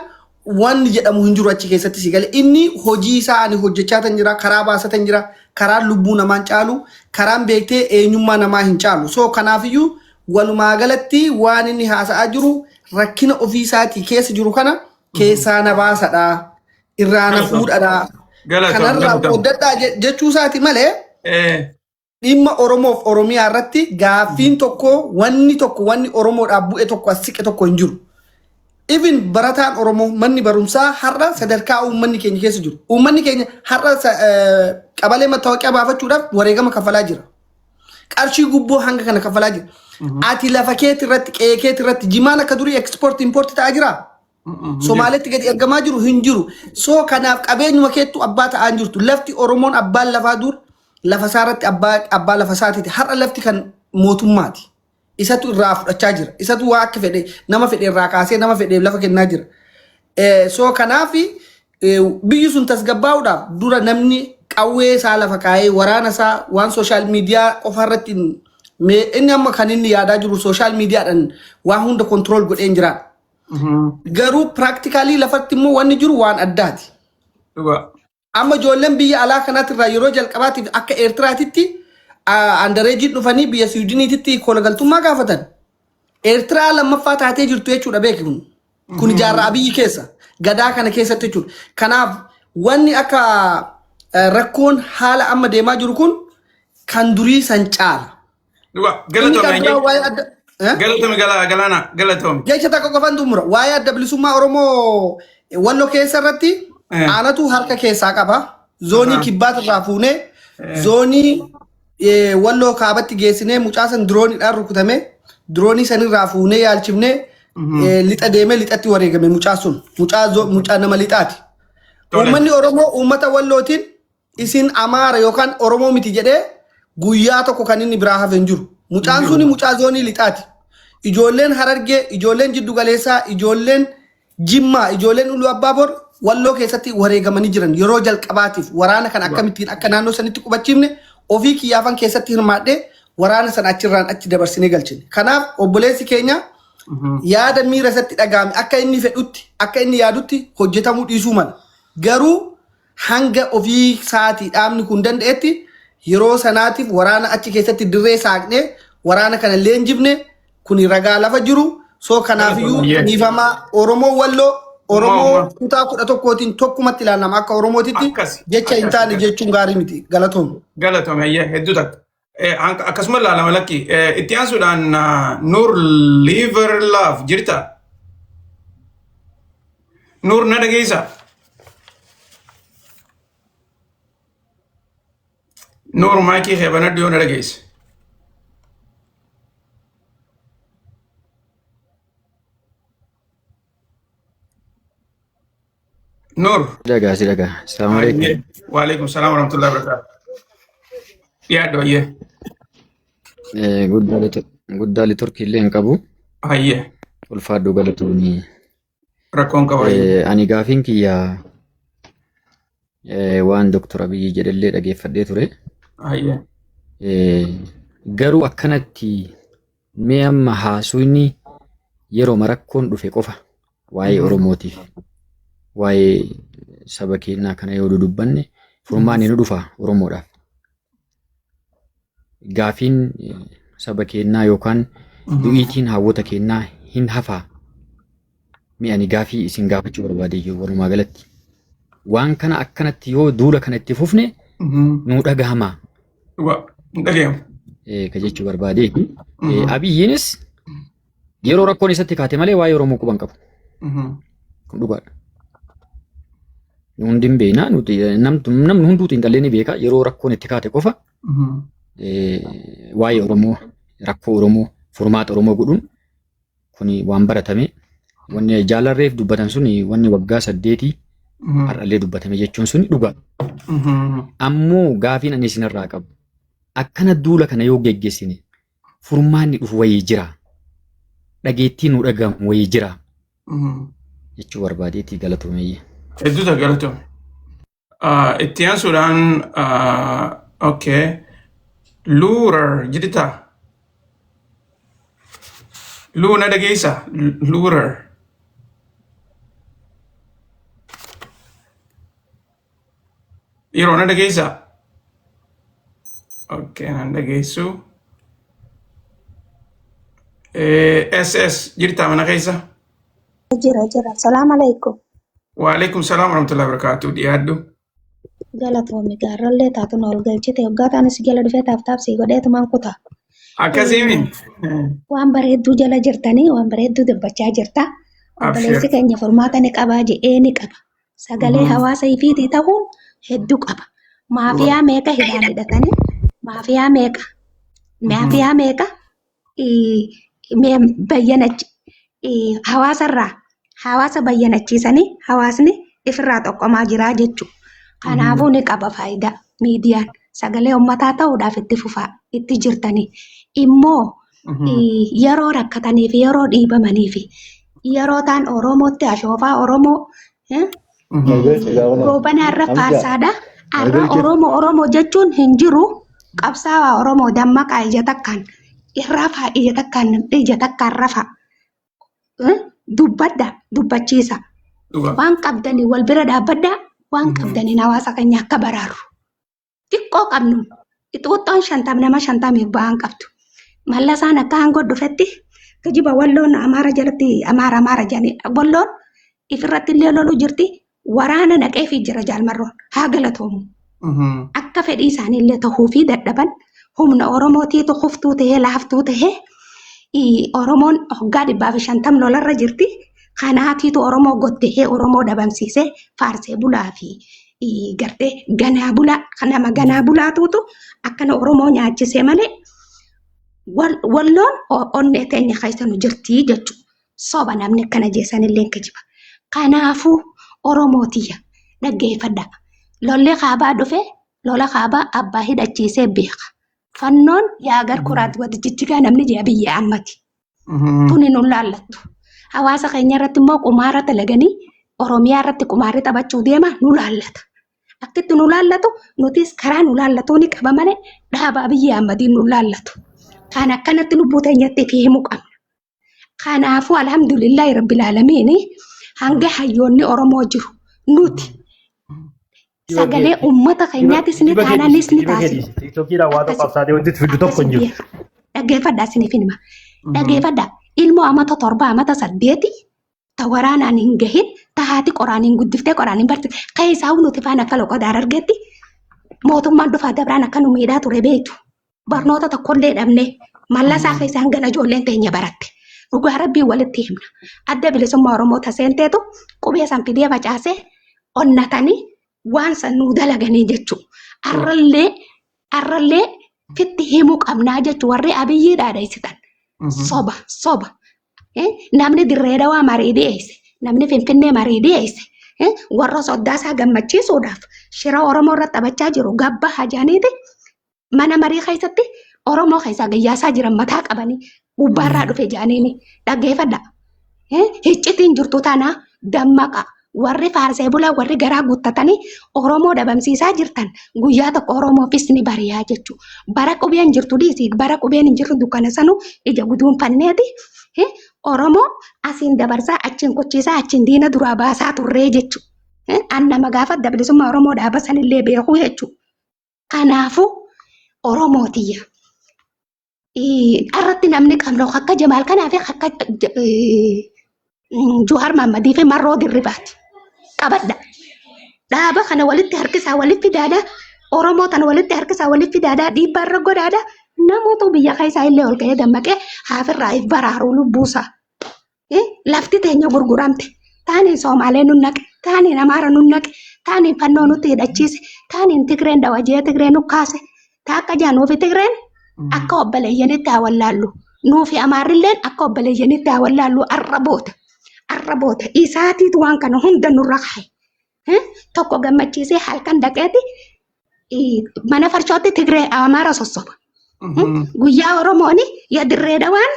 wanni jedhamu hin jiru achi keessatti si gale. Inni hojii isaa ani hojjechaa tan jira, karaa baasatan jira, karaan lubbuu namaa hin caalu, karaan beektee eenyummaa namaa hin caalu. So kanaafiyyuu walumaa galatti waan inni haasa'aa jiru rakkina ofii isaatii keessa jiru kana keessaa na baasadha. Irraa na Galatoom. fuudhadha. Galatoom. Kanarraa Galatoom. qooddadhaa jechuu isaati malee dhimma Oromoof Oromiyaa irratti gaaffiin tokko wanni tokko wanni Oromoodhaaf bu'e tokko as siqe tokko hin jiru. Even barataan Oromoo manni barumsaa har'a sadarkaa uummanni keenya keessa jiru. Uummanni keenya har'a qabalee mattaawoqiyaa baafachuudhaaf wareegama kaffalaa jira. Qarshii gubboo hanga kana kaffalaa jira. Ati lafa keeti irratti qe'ee keeti irratti jimaan akka durii ekspoorti impoorti ta'aa jiraa? Somaaleetti gadi ergamaa jiru hin jiru. So kanaaf qabeenyuma keettu abbaa ta'aa hin jirtu. Lafti Oromoon abbaan lafaa dur lafa isaa irratti abbaa lafa isaatiiti. Har'a lafti kan mootummaati. Isatu irraa fudhachaa jira. Isatu waa akka fedhe nama fedhe irraa kaasee nama fedhe lafa kennaa jira. So kanaaf biyyi sun tasgabbaa'uudhaaf dura namni qawwee isaa lafa kaa'ee waraana isaa waan sooshaal miidiyaa qofa irratti inni amma kan inni yaadaa jiru sooshaal miidiyaadhaan waa hunda kontirool godhee hin jiraadha. Garuu piraaktikaalii lafatti immoo wanni jiru waan addaati. Dhugaa. Amma ijoolleen biyya alaa kanaatirraa yeroo jalqabaatiif akka Eertiraatitti andareejiin dhufanii biyya Siwiidiniititti koolagaltummaa gaafatan. Eertiraa lammaffaa taatee jirtu jechuudha beeki kun. Kun jaarraa Abiyyi keessa gadaa kana keessatti jechuudha. Kanaaf wanni akka rakkoon haala amma deemaa jiru kun kan durii san caala. Dhugaa. Inni Galatoomi kan biraa Anjee. waa'ee adda. Eh? Galatoomi Galaana. Galatoomi. Jecha takka qofan xumura. Waa'ee adda bilisummaa Oromoo Walloo keessa irratti aanatu harka keessaa qaba. Zoonii kibbaat irraa fuunee zoonii Walloo kaabatti geessinee mucaa san dirooniidhaan rukutame. Diroonii sanirraa fuunee yaalchifnee lixa deemee lixatti wareegame mucaa sun. Mucaa nama lixaati. Uummanni Oromoo uummata Wallootiin isin Amaara yookaan Oromoo miti jedhee guyyaa tokko kan inni biraa hafe hin jiru. Mucaan suni mucaa zoonii lixaati. Ijoolleen Harargee, ijoolleen Jiddu Galeessaa, ijoolleen Jimmaa, ijoolleen Uluu Abbaabor Walloo keessatti wareegamanii jiran yeroo jalqabaatiif waraana kan akkamittiin akka naannoo sanitti qubachiifne ofii kiyyaafan keessatti hirmaadhee waraana sana achirraan achi dabarsinee galchine. Kanaaf obboleessi keenya yaada miira isatti dhaga'ame akka inni fedhutti akka inni yaadutti hojjetamuu dhiisuu mala. Garuu hanga ofii isaatii dhaabni kun danda'etti yeroo sanaatiif waraana achi keessatti dirree saaqnee waraana kana leenjifne kuni ragaa lafa jiru. So kanaafiyyuu dhiifamaa Oromoo Walloo Oromoo kutaa 11tiin tokkumatti ilaalama akka Oromootitti jecha hin taane jechuun gaarii miti. Galatoom. Galatoom hayyee hedduu takka. Akkasuma ilaalama lakki. Itti aansuudhaan Nuur Liver Love jirta? Nuur na dhageessaa? Nuur maayikii kee banadhu yoo na dhageesse. Nuur. Dhagaa si dhagaa. Assalamu alaikum. Waalaikum salaam warahmatullahi wabarakatuh. Dhiyaadhu hayyee. Guddaa liturkii illee hin qabu. Hayyee. Ulfaadhu galatoomii. Rakkoon qaba. Ani gaafiin kiyya waan Dr. Abiyyi jedhellee dhageeffadhee ture. Hayyee. Garuu akkanatti mee amma haasuyni yeroo rakkoon dhufe qofa waa'ee Oromootiif waa'ee saba keenyaa kana yoo dudubbanne furmaanni nu dhufa Oromoodhaaf. Gaafiin saba keenyaa yookaan du'iitiin hawwota keenyaa hin hafaa. Mee ani gaafii isin gaafachuu barbaadee jiru walumaa galatti. Waan kana akkanatti yoo duula kana itti fufne nuu dhagahama Dhugaa. Hin dhagayamu. ka jechuu barbaadeeti. Abiyyiinis yeroo rakkoon isatti kaate malee waa'ee Oromoo quban qabu. Kun dhugaadha. Nu hundi hin beekna. Nuti namni hunduu xiinxallee ni beeka. Yeroo rakkoon itti kaate qofa waa'ee Oromoo, rakkoo Oromoo, furmaata Oromoo godhuun kuni waan baratame. Wanni jaalarreef dubbatan sun wanni waggaa 8 har'allee dubbatame jechuun sun dhugaa. Ammoo gaafiin ani isinirraa qabu akkana duula kana yoo geggeessine furmaanni dhufu wayii jira. Dhageettii nu dhagahamu wayii jira jechuu barbaadeetii galatoomeeyye. Hedduu takka galatoome. Itti aansuudhaan okay. Luurar jirta. Luu na dhageessa? Luurar. Dhiiroo na dhageessa? Okay, nan dhageessu. SS jirta mana keessa? Jira jira. Salaam alaikum. Waalaikum salaam warahmatullahi wabarakatuh. Dhiyaadhu. Galatoomi gaarrallee taatu na ol galchite hoggaa taanis jala dhufee taaf taaf sii godheetumaan kuta. Akkasii Waan bareedduu jala jirtanii waan bareedduu dubbachaa jirta. Obboleessi Abshir. keenya furmaata ni qabaa jedhee ni qaba. Sagalee hawaasa ifiitii ta'uun hedduu qaba. Maafiyaa meeqa hidhaan hidhatanii maafiyaa meeqa maafiyaa meeqa bayyanachi hawaasarraa hawaasa bayyanachiisanii hawaasni ifirraa xoqqomaa jiraa jechuudha. Kanaafuu ni qaba faayidaa miidiyaan sagalee uummataa ta'uudhaaf itti fufaa itti jirtanii immoo yeroo rakkatanii fi yeroo dhiibamanii fi yeroo ta'an Oromootti ashoofaa Oromoo Goobanaa irra faarsaadha. Har'a Oromoo Oromoo jechuun hin jiru. Qabsaawaa Oromoo dammaqaa ija takkaan rafaa ija takkaan ija takkaan rafaa. Dubbadha dubbachiisa. Waan qabdanii wal bira dhaabbadhaa waan qabdaniin hawaasa keenya akka baraaru. Xiqqoo qabnu ixuuxxoon 50 nama 50f ba'aan qabdu. Mallasaan akka aangoo dhufetti kijiba walloon Amaara jalatti Amaara Amaara jedhanii walloon ifirratti illee loluu jirti waraana naqeefii jira jaalmarroon haa galatoomu. Akka fedhii isaanii illee tahuu fi dadhaban humna Oromootiitu kuftuu tahee laaftuu tahee Oromoon hoggaa 150 lolarra jirti. Kanaatiitu Oromoo gottehee Oromoo dhabamsiisee faarsee bulaa fi gartee ganaa bulaa nama ganaa bulaatuutu akkana Oromoo nyaachisee malee walloon onnee teenya keessa nu jirti jechuudha. Soba namni akkana jeessan illee kijiba. Kanaafuu Oromoo tiyya dhaggeeffadha. Lolli kaabaa dhufe lola kaabaa abbaa hidhachiisee beeka. Fannoon yaa gar kuraatti wati jijjigaa namni jee biyya ammati. Tuni nun laallattu. Hawaasa keenya irratti immoo qumaara dalaganii Oromiyaa irratti qumaarri taphachuu deema nu laallata. Akkitti nu laallatu nutis karaa nu laallatu ni qaba malee dhaaba Abiyyi Ahmadiin nu laallatu. Kan akkanatti lubbuu teenyatti fi himuu qabna. Kanaafuu alhamdulillahi rabbil aalamiin hanga hayyoonni Oromoo jiru nuti sagalee uummata keenyaatis ni taananis ni taasifna. Tiiktokiidhaan waa tokko absaatee wanti fiddu tokko hin jiru. Dhaggeeffadhaa isiniif hima. Dhaggeeffadhaa. Ilmoo amata 7 amata 8 ta waraanaan hin gahin ta haati qoraan hin guddiftee qoraan hin barsiifte keessaa nuti faana akka loqoda Harargeetti mootummaan dhufaa dabraan akka nu miidhaa ture beektu. Barnoota tokkollee dhabne mallasaa keessa hangana ijoolleen teenya baratte. Dhugaa rabbii walitti himna. Adda bilisummaa Oromoo taseenteetu qubee san fidee facaasee onnatanii waan san nuu dalaganii jechuudha. Arrallee arrallee fitti himuu qabnaa jechuudha warri Abiyyii dhaadheessitan. Soba soba. Namni dirree dhawaa marii dhiyeesse namni Finfinnee marii dhiyeesse warra soddaasaa gammachiisuudhaaf shira Oromoo irratti taphachaa jiru gabba hajaaniiti mana marii keessatti Oromoo keessaa gayyaasaa jiran mataa qabanii gubbaarraa dhufe jaaniini dhaggeeffadha. Hiccitiin jirtu tana dammaqa. Warri faarsee bulaa warri garaa guuttatanii Oromoo dhabamsiisaa jirtan guyyaa tokko Oromoofis ni bari'aa jechuudha. Bara qubeen jirtu dhiisi bara qubeen hin jirtu dukkana sanuu ija guduunfanneeti. Oromoo asiin dabarsaa achiin kuchiisaa achiin diina duraa baasaa turree jechuudha. An nama gaafa adda bilisummaa Oromoo dhaaba sanillee beekuu jechuudha. Kanaafuu Oromoo tiyya. Irratti namni qabnu akka Jamaal kanaa fi akka Juhaar Mahammadii fi Marroo Dirribaati. Qabadha. Dhaaba kana walitti harkisaa walitti fidaadha. Oromoo tana walitti harkisaa walitti fidaadha. Dhiibbaa irra godhaadha. Namoota biyya keessaa illee ol ka'ee dammaqee haafirraa if baraaruu lubbuusaa. Lafti teenya gurguramte. Taaniin Soomaalee nun naqe. Taaniin Amaara nun naqe. Taaniin fannoo nutti hidhachiise. Taaniin Tigreen dawajee Tigree nu kaase. Taakka jaanuu fi Tigreen akka obboleeyyanitti haa wallaallu. Nuu fi Amaarrilleen akka obboleeyyanitti haa wallaallu arra boota. Arra boota. Isaatiitu waan kana hunda nurra kaa'e. Tokko gammachiisee halkan dhaqeeti mana farshootti Tigree Amaara sossoba. Guyyaa Oromooni ya dirree dhawaan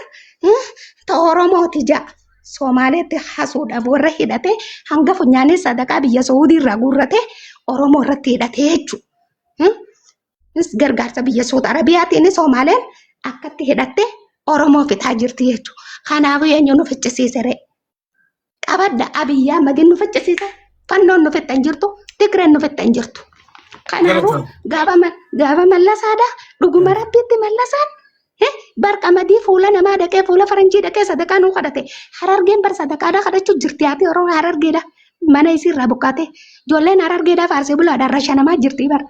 ta Oromooti ja'a. Somaaleetti hasuudhaaf warra hidhate hanga funyaanii sadaqaa biyya Saudii irraa guurrate Oromoo irratti hidhate jechuudha. Gargaarsa biyya Saudi Arabiyaatiin Somaaleen akkatti hidhatte Oromoo fixaa jirti jechuudha. Kanaafuu eenyu nu ficcisiise ree? Qabadda Abiyyi Ahmadiin nu ficcisiise, fannoon nu fixxa hin jirtu, Tigreen nu fixxa hin jirtu. Kanaafuu gaafa mallasaadha dhuguma rabbiitti mallasaan bar qamadii fuula namaa dhaqee fuula faranjii dhaqee sadaqaa nuu kadhate. Harargeen bar sadaqaadhaa kadhachuu jirti haati Oromoo harargeedha. Mana isiirraa buqqaate. Ijoolleen harargeedhaa faarsee bulaadhaan rashanamaa jirti bar.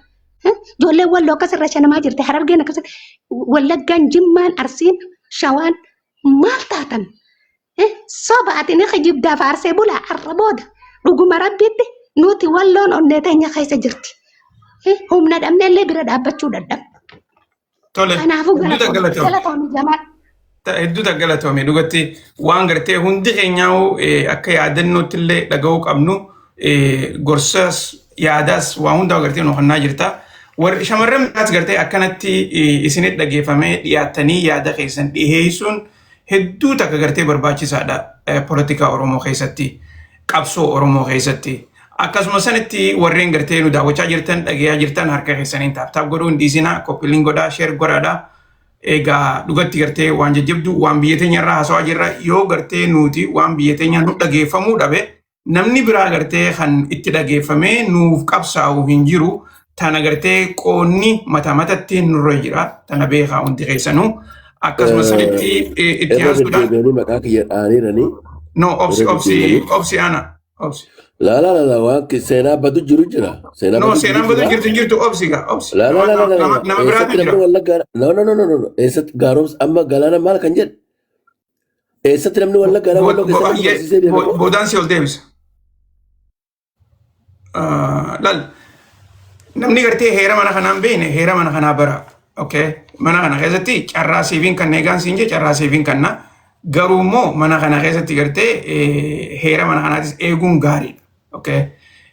Ijoolleen walloo akkas rashanamaa jirti. Harargeen akkas Wallaggaan, Jimmaan, Arsiin, Shawaan maal taatan? Soba ati ni kijibdaa faarsee bulaa har'a booda dhuguma rabbiitti nuti walloon onnee teenya keessa jirti. Humna dhabnellee bira dhaabbachuu dadhabna. Tole. Kanaafuu Hedduu galatoomi. galatoomi. Galatoomi Jamaal. Hedduu galatoomi dhugatti waan gartee hundi keenyaa akka yaadannootti illee dhaga'uu qabnu gorsas yaadaas waa hundaa gartee nu kennaa jirta. Warri shamarran biraas gartee akkanatti isinitti dhageeffamee dhiyaattanii yaada keessan dhiheessuun hedduu takka gartee barbaachisaadha poolitikaa Oromoo keessatti, qabsoo Oromoo keessatti. Akkasuma sanitti warreen gartee nu daawwachaa jirtan dhagayaa jirtan harka keessaniin tap tap godhuu hin dhiisinaa, copy link godhaa, share godhaadha. Egaa dhugatti gartee waan jajjabdu waan biyya teenya irraa haasawaa jirra yoo gartee nuti waan biyya teenya nu dhageeffamuu dhabe namni biraa gartee kan itti dhageeffamee nuuf qabsaa'u hin jiru. Tana gartee qoonni mata matatti nurra jira. Tana beekaa hundi keessanuu. Akkasuma sanitti itti Irra aansuudhaan. deddeebi'anii maqaa kiyya dhaaniiranii. No, obsi Irra obsi deddeebi'anii. obsi ana obsi. Laa laa laa waan seenaa badu jiru jira. Seenaa No, badu jiru seenaan badu jira. jirtu hin jirtu obsi gaa obsi. Laa laa Nama laa laa nama laa nama biraatu eessatti jira. namni wallaggaa no no no no no eessatti gaaromsa amma galaana maal kan jedhe eessatti namni wallaggaa walloo keessatti namni barsiisee beeka moo? Boodaan si ol deebisa. Lal namni gartee heera mana kanaa hin beekne heera mana kanaa bara. Okay. Mana kana keessatti carraa siifiin kan eegaan siin jee carraa siifiin kanna. Garuu immoo mana kana keessatti gartee heera mana kanaatis eeguun gaariidha. Okay.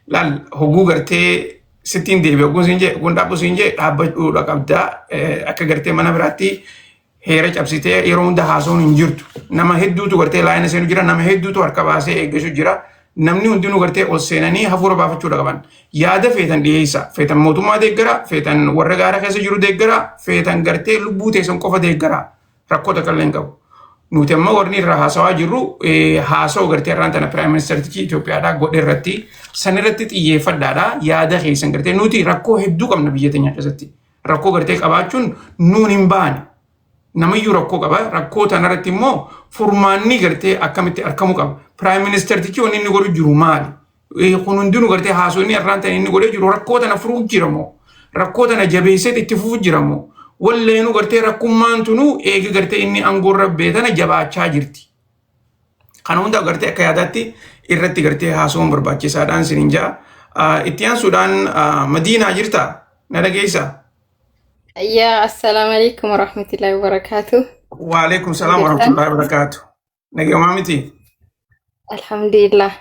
Laal hogguu gartee sittiin deebi'e hogguun siin jee hogguun dhaabbu siin jee dhaabbachuudha qabdaa akka gartee mana biraatti heera cabsitee yeroo hunda haasa'uun hin jirtu. Nama hedduutu gartee laayina seenu jira, nama hedduutu harka baasee eeggachuu jira. Namni hundinuu gartee ol seenanii hafuura baafachuudha qaban. Yaada feetan dhiyeessa. Feetan mootummaa deeggara, feetan warra gaara keessa jiru deeggara, feetan gartee lubbuu teessan qofa deeggara. Rakkoo takka illee hin qabu. Nuti amma warri irraa haasawaa jirru haasawaa gartee irraan tana prime ministertichi Itoophiyaadhaa godhe irratti san irratti xiyyeeffadhaadha yaada keessan gartee nuti rakkoo hedduu qabna biyya teenya keessatti. Rakkoo gartee qabaachuun nuun hin baane. Namayyuu rakkoo qaba. Rakkoo tanarratti immoo furmaanni gartee akkamitti argamuu qaba. Prime ministertichi wanni inni godhu jiru maali? Kun hundinuu gartee haasoo inni irraan tana inni godhee jiru rakkoo tana furuu jira moo? Rakkoo tana jabeessee itti fufuu jira moo? Walleenuu gartee rakkummaan tunuu eega gartee inni aangoorra bee tana jabaachaa jirti. Kana hunda gartee akka yaadaatti irratti gartee haasawuun barbaachisaadhaan sinin ja'a. Itti aansuudhaan Madiinaa jirtaa? Na dhageessaa? Yaa assalaamu alaikum warahmatullahi wabarakatuh. Waalaikum salaam Jirtan? warahmatullahi wabarakatuh. Nagayumaa miti? Alhamdulillah.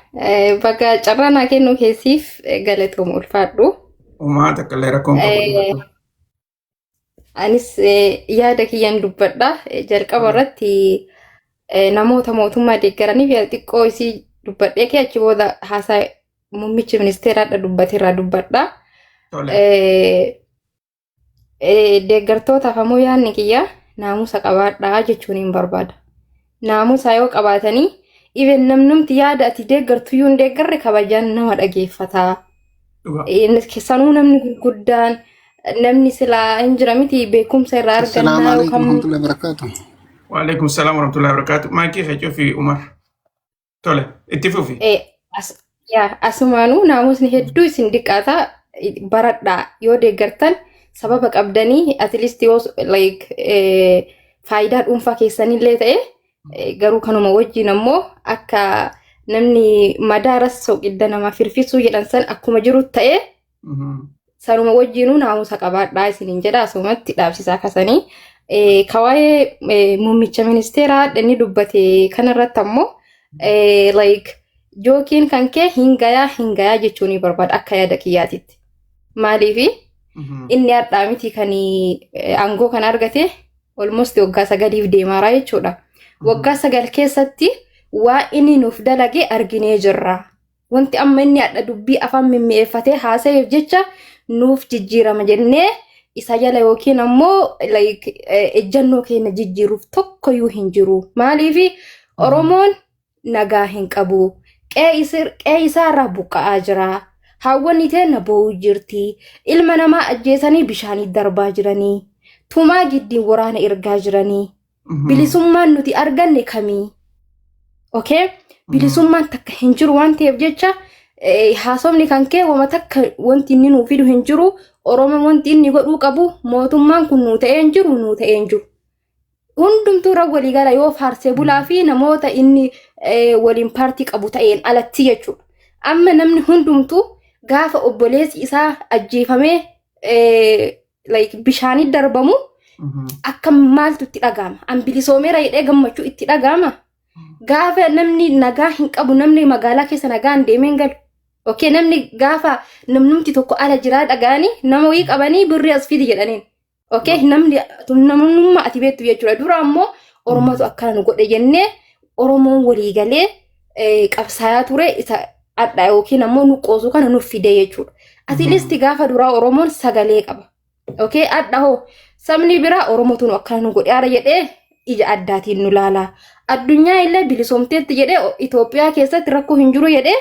Bakka carraa naa kennuu keessiif galatooma ulfaadhu. Uumaa takka illee rakkoon qabu. Anis yaada kiyyan dubbadha. Jalqaba irratti namoota mootummaa deeggaraniif yaada xiqqoo isii dubbadhee kee achi booda haasaa muummichi ministeeraadha dubbateerraa dubbadha. Tole. Deeggartootaaf ammoo yaadni kiyya naamusa qabaadhaa jechuun hin barbaada. Naamusa yoo qabaatanii even namnumti yaada ati deeggartu iyyuu hin deeggarre kabajaan nama dhageeffata. Dhugaa. Sanuu namni gurguddaan namni silaa hin jira miti beekumsa irraa Assalamu argannaa alaikum yookaan warahmatullahi wabarakatuh. Waalaikum salaam warahmatullahi wabarakatuh. Maakii Hajuu fi Umar. Tole, itti fufi. Yaa, asumaanuu naamusni hedduu isin diqqaata, baradhaa. Yoo deeggartan sababa qabdanii, at least yoo like faayidaa dhuunfaa keessanillee ta'e, garuu kanuma wajjin ammoo akka namni madaaras soqidda namaa firfisuu jedhan san akkuma jiru ta'e, sanuma wajjinuu naamusa qabaadhaa isiniin jedha. Asumatti dhaabsisaa kasanii. Ka waa'ee muummicha ministeeraa inni dubbate kanarratti ammoo like jookiin kan kee hin gayaa, hin gayaa jechuu ni barbaada akka yaada kiyyaatitti. Maaliifi inni har'aa miti kan aangoo kana argate, almost waggaa 9f deemaaraa jechuudha. Waggaa 9 keessatti waa inni nuuf dalage arginee jirra. Wanti amma inni hadha dubbii afaan mimmi'eeffatee haasa'eef jecha nuuf jijjiirama jennee isa jala yookiin ammoo like ejjannoo keenya jijjiiruuf tokkoyyuu hin jiru. Maaliifi Oromoon nagaa hin qabu. Qe'ee isaarraa buqqa'aa jira. Haawwanni teenna boo'uu jirti. Ilma namaa ajjeesanii bishaanii darbaa jiranii. Tumaa giddiin waraana ergaa jiranii. Bilisummaan nuti arganne kamii? Okay? Bilisummaan takka hin jiru waan ta'eef jecha haasofni kan kee wama takka wanti inni nuu fidu hin jiru. Oromoon wanti inni godhuu qabu, mootummaan kun nuu ta'ee hin jiru, nuu ta'ee hin jiru. Hundumtuu irra waliigala yoo faarsee bulaa fi namoota inni waliin paartii qabu ta'een alatti jechuudha. Amma namni hundumtuu gaafa obboleessi isaa ajjeefamee like bishaanii darbamu akka maaltu itti dhaga'ama? An bilisoomeera jedhee gammachuu itti dhaga'ama? Gaafa namni nagaa hin qabu, namni magaalaa keessa nagaan deemee hin galu. Okay, namni gaafa namnumti tokko ala jiraa dhaga'anii nama wayii qabanii birrii as fidi jedhaniin. Okay, namni namnummaa ati beektu jechuudha. Dura ammoo Oromootu akkana nu godhe jennee Oromoon walii galee qabsaayaa ture, isa adda yookiin ammoo nu qoosu kana nuuf fide jechuudha. At least gaafa duraa Oromoon sagalee qaba. Okay, adda hoo sabni biraa Oromootu nu akkana nu godhe haara jedhee ija addaatiin nu laala. Addunyaa illee bilisoomteetti jedhee, Itoophiyaa keessatti rakkoo hin jiru jedhee,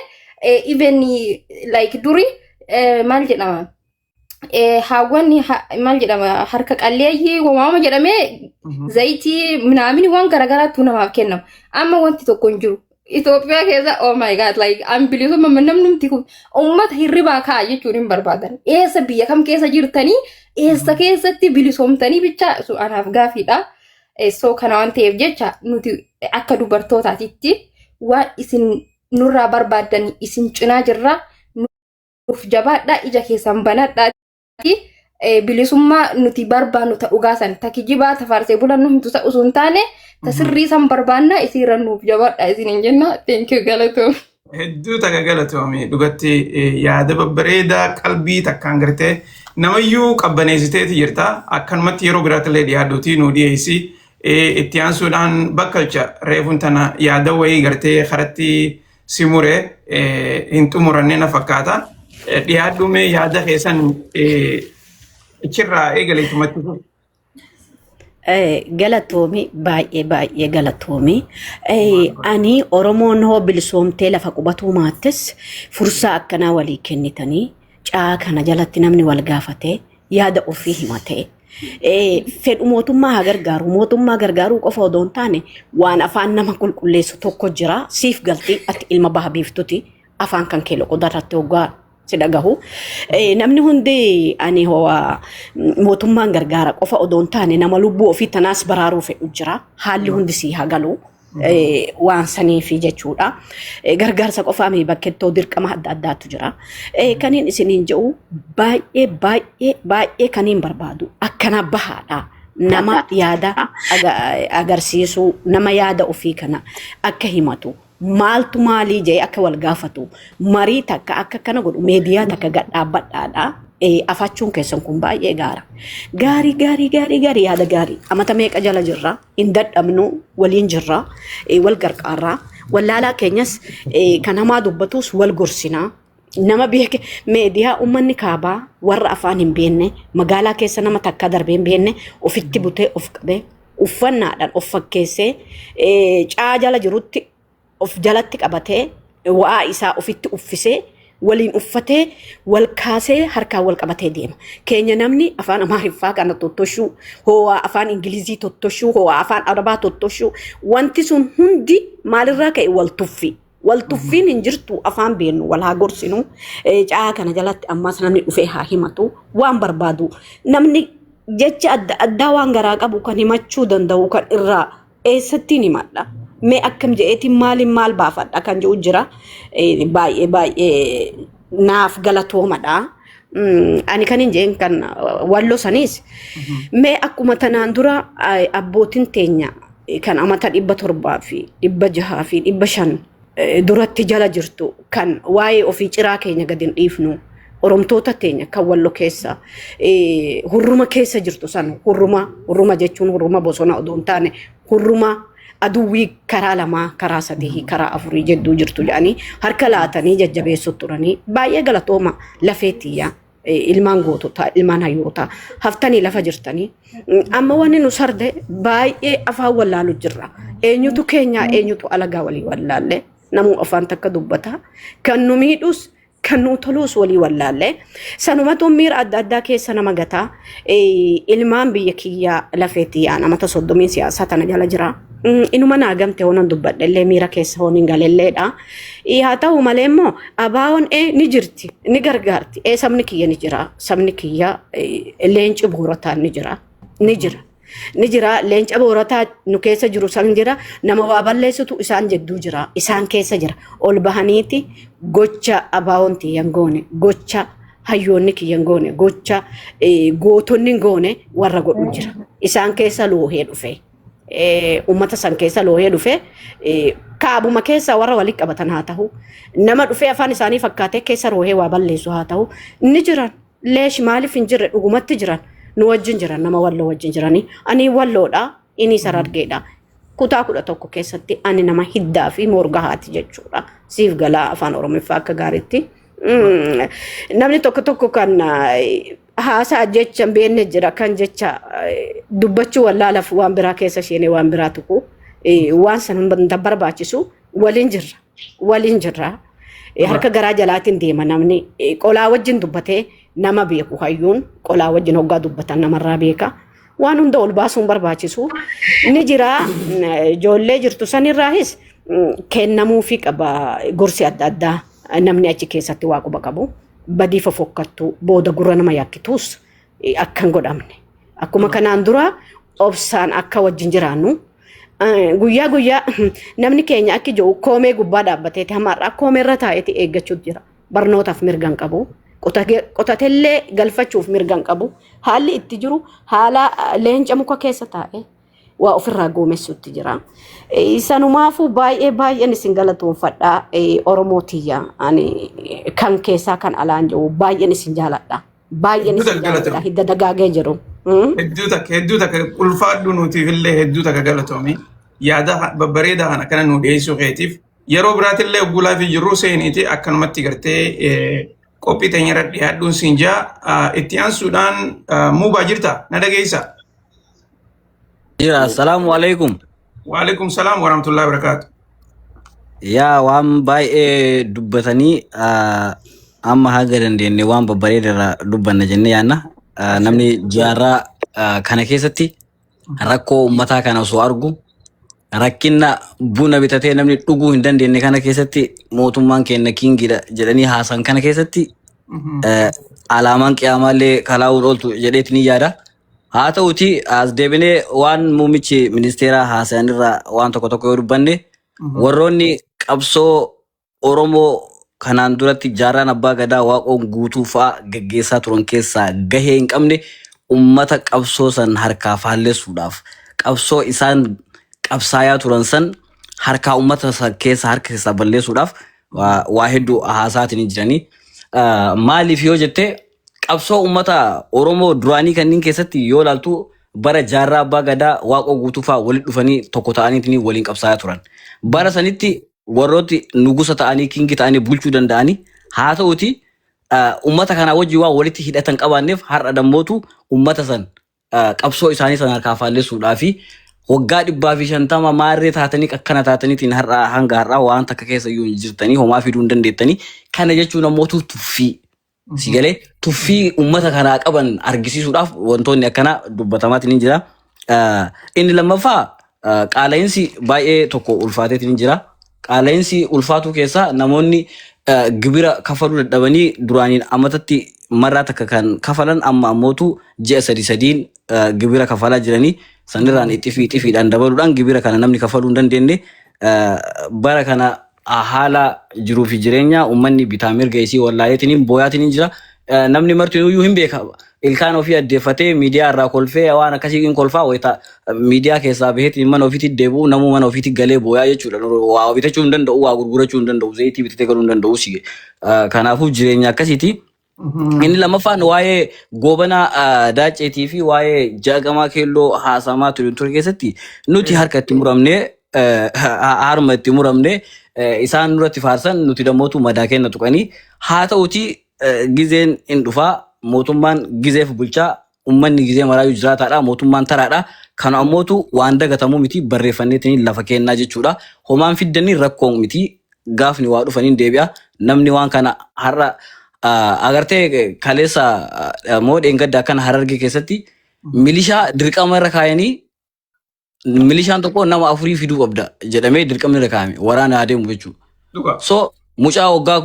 even like duri maal jedhama? Haawwanni maal jedhama, harka qalleeyyii waamama jedhamee zayitii minaamini waan garaagaraatu namaaf kennama. Amma wanti tokko hin jiru. Itoophiyaa keessa, oh my God, like an bilisummaa namnumti kun uummata hirribaa ka'a jechuun hin barbaadan. Eessa, biyya kam keessa jirtanii, eessa keessatti bilisoomtanii bicha sun anaaf gaafiidha. So kana waan ta'eef jecha nuti akka dubartootaatitti waan isin nurraa barbaaddan isin cinaa jirra. Nuuf jabaadhaa, ija keessan banadhaa. Bilisummaa nuti barbaannu ta dhugaa san, ta kijibaa, ta faarsee bulan nu himtu osoo hin taane, ta sirrii san barbaanna. Isiirra nuuf jabaadhaa isiniin jenna. Thank you, galatoom. Hedduu takka galatoome. Dhugatti yaada babbareedaa qalbii takkaan gartee namayyuu qabbaneessiteeti jirta. Akkanumatti yeroo biraatti dhiyaadhuutii nu dhiyeessi. Itti aansuudhaan bakkalcha reefuun tana yaada wayii gartee karatti si mure hin xumuranne na fakkaata. Dhiyaadhu mee, yaada keessan achirraa eegaleetumatti. Galatoomi, baay'ee baay'ee galatoomi. Ani Oromoon hoo bilisoomtee lafa qubatuu maattes fursaa akkanaa walii kennitanii caa kana jalatti namni wal gaafatee yaada ofii himatee fedhu mootummaa haa gargaaru. Mootummaa gargaaruu qofa odoo hin taane waan afaan nama qulqulleessu tokko jira. Siif galtii, ati ilma baha biiftuti, afaan kan kee loqoda irratti hoggaa si dhagahu. Namni hundi ani hoo mootummaan gargaara qofa odoo hin taane nama lubbuu ofii tanaas baraaruu fedhu jira. Haalli hundi sii haa galu. Waan saniifi jechuudha. Gargaarsa qofaa miti, bakkettoo dirqama adda addaatu jira. Kaniin isiniin jedhu, baay'ee baay'ee baay'ee kaniin barbaadu akkana bahaadha. Nama yaada agarsiisuu, nama yaada ofii kana akka himatu, maaltu maalii jedhee akka wal gaafatu, marii takka akka kana godhu meediyaa takka gad dhaabbadhaadha. Afachuun keessan kun baay'ee gaara. Gaarii, gaarii, gaarii, gaarii, yaada gaarii. Amata meeqa jala jirra, hin dadhabnu, waliin jirra, wal gargaarra. Wallaalaa keenyas kan hamaa dubbatus wal gorsinaa. Nama beeke meediyaa uummanni kaabaa warra afaan hin beekne, magaalaa keessa nama takka darbee hin beekne ofitti butee of qabee uffannaadhaan of fakkeessee caa jala jirutti of jalatti qabatee wa'aa isaa ofitti uffisee waliin uffatee wal kaasee harkaan wal qabatee deema. Keenya namni afaan Amaariffaa kana tottoshuu, ho'aa afaan Ingilizii tottoshuu, ho'aa afaan Arabaa tottoshuu, wanti sun hundi maalirraa ka'e? Wal tuffi. Wal tuffiin hin jirtu, afaan beennu wal haa gorsinu. Caa kana jalatti ammas namni dhufee haa himatu waan barbaadu. Namni jecha adda addaa waan garaa qabu kan himachuu danda'u kan irraa eessattiin himadha. Mee akkam je'eetiin maaliin maal baafadha kan jedhu jira. Baay'ee baay'ee naaf galatoomadha. Ani kan hin jeen kan walloo saniis mee akkuma tanaan dura abbootiin teenya kan amata 700 fi 600 fi 500 duratti jala jirtu kan waa'ee ofii ciraa keenya gadi hin dhiifnu, Oromtoota teenya kan Wallo keessa hurruma keessa jirtu san, hurruma hurruma jechuun hurruma bosona odoo hin taane hurruma aduwwii karaa lamaa, karaa sadii, karaa afurii jedduu jirtu jedhanii harka laatanii jajjabeessu turanii, baay'ee galatooma lafeetiyyaa. Ilmaan goototaa, ilmaan hayyootaa haftanii lafa jirtanii. Amma wanni nu sarde baay'ee afaan wallaalu jirra. Eenyutu keenyaa, eenyutu alagaa walii wallaalle, namuu afaan takka dubbata. Kan nu miidhus kan nu tolus walii wallaalle. Sanumatu miira adda addaa keessa nama gataa. Ilmaan biyya kiyyaa lafeetti yaa namata 30n siyaasaa tana jala jira. Inuma naa gamte honan dubbadhe illee miira keessa hoon hin galelleedha. Haa ta'u malee immoo abaawoon ni jirti, ni gargaarti. Sabni kiyya ni jira, sabni kiyya leenci boorataan ni jira, ni jira. Ni jira, leenca boorataa nu keessa jiru san jira, nama waa balleessitu isaan jidduu jira, isaan keessa jira. Ol bahaniiti gocha abaawoon tiyyan goone, gocha hayyoonni kiyyan goone, gocha gootonni hin goone warra godhu jira. Isaan keessa loohee dhufe. Uummata san keessa loohee dhufe, kaabuma keessa warra walitti qabatan haa ta'u, nama dhufee afaan isaanii fakkaatee keessa loohee waa balleessu haa ta'u, ni jiran. Leesh maaliif hin jirre? Dhugumatti jiran, nu wajjin jiran, nama Walloo wajjin jiranii. Ani Walloodha, inni Harargeedha. Kutaa 11 keessatti ani nama hiddaa fi morgahaati jechuudha. Siif galaa afaan Oromiffaa akka gaariitti. Namni tokko tokko kan haasaa jecha hin beekne jira, kan jecha dubbachuu wallaalaaf waan biraa keessa isheen waan biraa tuqu, waan san hunda barbaachisu. Waliin jirra, waliin jirra. Harka garaa jalaatiin deema namni. Qolaa wajjin dubbatee nama beeku, hayyuun qolaa wajjin hoggaa dubbatan namarraa beeka. Waan hunda ol baasuun barbaachisu ni jira. Ijoollee jirtu sanirraahis kennamuufii qaba gorsi adda addaa. Namni achi keessatti waa quba qabu badii fofokkattu booda gurra nama yakkituus akka hin godhamne, akkuma kanaan dura obsaan akka wajjin jiraannu. Guyyaa guyyaa namni keenya akki jiru koomee gubbaa dhaabbateeti hamma har'aa koomeerra taa'eeti eeggachuu jira. Barnootaaf mirga hin qabu. Qotatellee galfachuuf mirga hin qabu. Haalli itti jiru haala leenca muka keessa taa'e waa ofirraa goomessuutti jira. Sanumaafuu baay'ee baay'een isin galatoonfadha. Oromoo tiyya, ani kan keessaa kan alaan jiru baay'een isin jaaladha. Baay'een Hedduu isin takka jaaladha. galatoomi. Hidda dagaagee jiru. Hedduu takka, hedduu takka ulfaadhu. Nuutiif illee hedduu takka galatoomi. Yaada babbareedaa kana kana nu dhiyeessuu keetiif, yeroo biraatillee oggulaa fi jirruu seeniiti akkanumatti gartee qophii teenya irra dhiyaadhuun siin jaa. Itti aansuudhaan muubaa jirta, na dhageessa? Jira, assalaamu alaikum. Waalaikum salaam warahmatullahi wabarakatuh. Yaa waan baay'ee dubbatanii, amma haga dandeenye waan babbareeda irraa dubbanna jennee yaadna. Namni jaarraa kana keessatti rakkoo uummataa kana osoo argu, rakkina buna bitatee namni dhuguu hin dandeenye kana keessatti mootummaan keenya kingiidha jedhanii haasan kana keessatti alaamaan qiyaamaallee kalaa'uun ooltu jedheeti ni yaada. Haa ta'uti as deebinee waan muummichi ministeeraa haasayan irraa waan tokko tokko yoo dubbanne, warroonni qabsoo Oromoo kanaan duratti jaarraan abbaa gadaa Waaqoon Guutuu fa'aa gaggeessaa turan keessaa gahee hin qabne ummata qabsoo san harkaa faallessuudhaaf, qabsoo isaan qabsaayaa turan san harkaa ummata san keessa harka keessaa balleessuudhaaf waa hedduu haasaatiin hin jiranii. Maaliif yoo jette, qabsoo ummata Oromoo duraanii kanneen keessatti yoo ilaaltu, bara jaarraa abbaa gadaa Waaqoo Guutuu fa'aa walitti dhufanii tokko ta'aniitiin waliin qabsaayaa turan. Bara sanitti warrooti nugusa ta'anii, kingi ta'anii bulchuu danda'anii, haa ta'uti ummata kanaa wajjin waan walitti hidhatan qabaanneef, har'a dammootu ummata san qabsoo isaanii san harkaa faallessuudhaa fi waggaa 150 maarree taatanii akkana taataniitiin har'a hanga har'aa waan takka keessa iyyuu hin jirtanii, homaa fiduu hin dandeettanii kana jechuun ammootu tuffii. Si galee, tuffii uummata kanaa qaban argisiisuudhaaf wantoonni akkanaa dubbatamaatiin hin jira. Inni lammaffaa, qaala'insi baay'ee tokko ulfaateetiin hin jira. Qaala'insi ulfaatuu keessaa namoonni gibira kafaluu dadhabanii duraaniin amatatti marraa takka kan kafalan amma ammootu ji'a sadi sadiin gibira kafalaa jiranii sanirraan ixifii ixifiidhaan dabaluudhaan gibira kana namni kafaluu hin dandeenye bara kana haala jiruu fi jireenya uummanni bitaa mirga isii wallaaleetiin booyaatiin jira. Namni martinuyyuu hin beeka. Ilkaan ofii addeeffatee miidiyaa irraa kolfee waan akkasii hin kolfaa wayita miidiyaa keessaa baheetiin mana ofiitti deebi'u namuu mana ofiitti galee booyaa jechuudha. Waa bitachuu hin danda'u, waa gurgurachuu hin danda'u, zayitii bitatee galuu hin danda'u. Kanaafuu jireenya akkasiiti. Inni lammaffaan waa'ee Goobanaa Daacceetii fi waa'ee Jaagamaa Keelloo haasamaa ture keessatti nuti harka itti muramnee harma itti muramnee isaan nurratti faarsan nuti dammootu madaa kenna tuqanii haa ta'uti gizeen hin dhufaa mootummaan gizeef bulchaa ummanni gizee maraayyuu jiraataadha mootummaan taraadha kana ammootu waan dagatamuu miti barreeffanneetiin lafa kennaa jechuudha homaan fiddanii rakkoo miti gaafni waa dhufaniin deebi'a namni waan kana har'a agartee kaleessa moo dheengadda akkana Harargee keessatti milishaa dirqama irra kaayanii milishaan tokko nama afurii fiduu qabda jedhamee dirqamni irra kaayame waraana adeemu jechuudha. Dhuga. So mucaa waggaa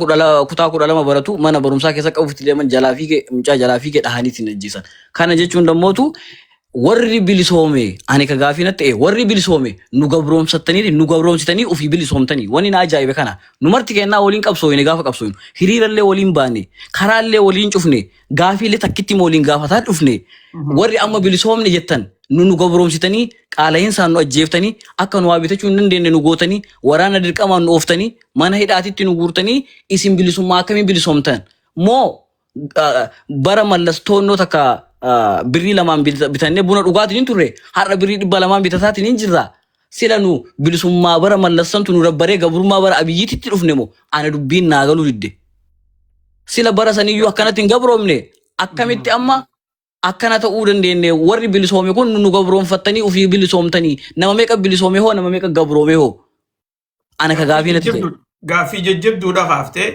kutaa 12 baratu mana barumsaa keessa qabuuf deeman jalaa fiigee mucaa jalaa fiigee dhahaniitiin ajjeesan. Kana jechuun dammootu warri bilisoome ani ka gaafii natti ta'e warri bilisoome nu gabroomsattanii nu gabroomsitanii ofii bilisoomtanii wanni na ajaa'ibe kana nu marti kennaa waliin qabsooyne gaafa qabsooynu hiriirallee waliin baane karaallee waliin cufne gaafiilee takkitti waliin gaafataa dhufne warri amma bilisoomne jettan nu nu gabroomsitanii qaala'insaan nu ajjeeftanii akka nu waa bitachuu hin dandeenye nu gootanii waraana dirqamaan nu ooftanii mana hidhaatitti nu guurtanii isin bilisummaa akkamiin bilisoomtan moo bara Mallas toonnoo takka birrii 2 bitannee buna dhugaatiin hin turre har'a birrii 200 bitataatiin hin jirra. Sila nu bilisummaa bara Mallassantu nu dabbaree gabrummaa bara Abiyyiititti dhufne moo ana dubbiin naa galuu didde. Sila bara saniyyuu akkanatti hin gabroomne akkamitti amma akkana ta'uu dandeenye warri bilisoome kun nu gabroonfattanii ofii bilisoomtanii nama meeqa bilisoome hoo nama meeqa gabroome hoo ana ka gaafii natti ta'e. Gaaffii jajjabduudha kaaftee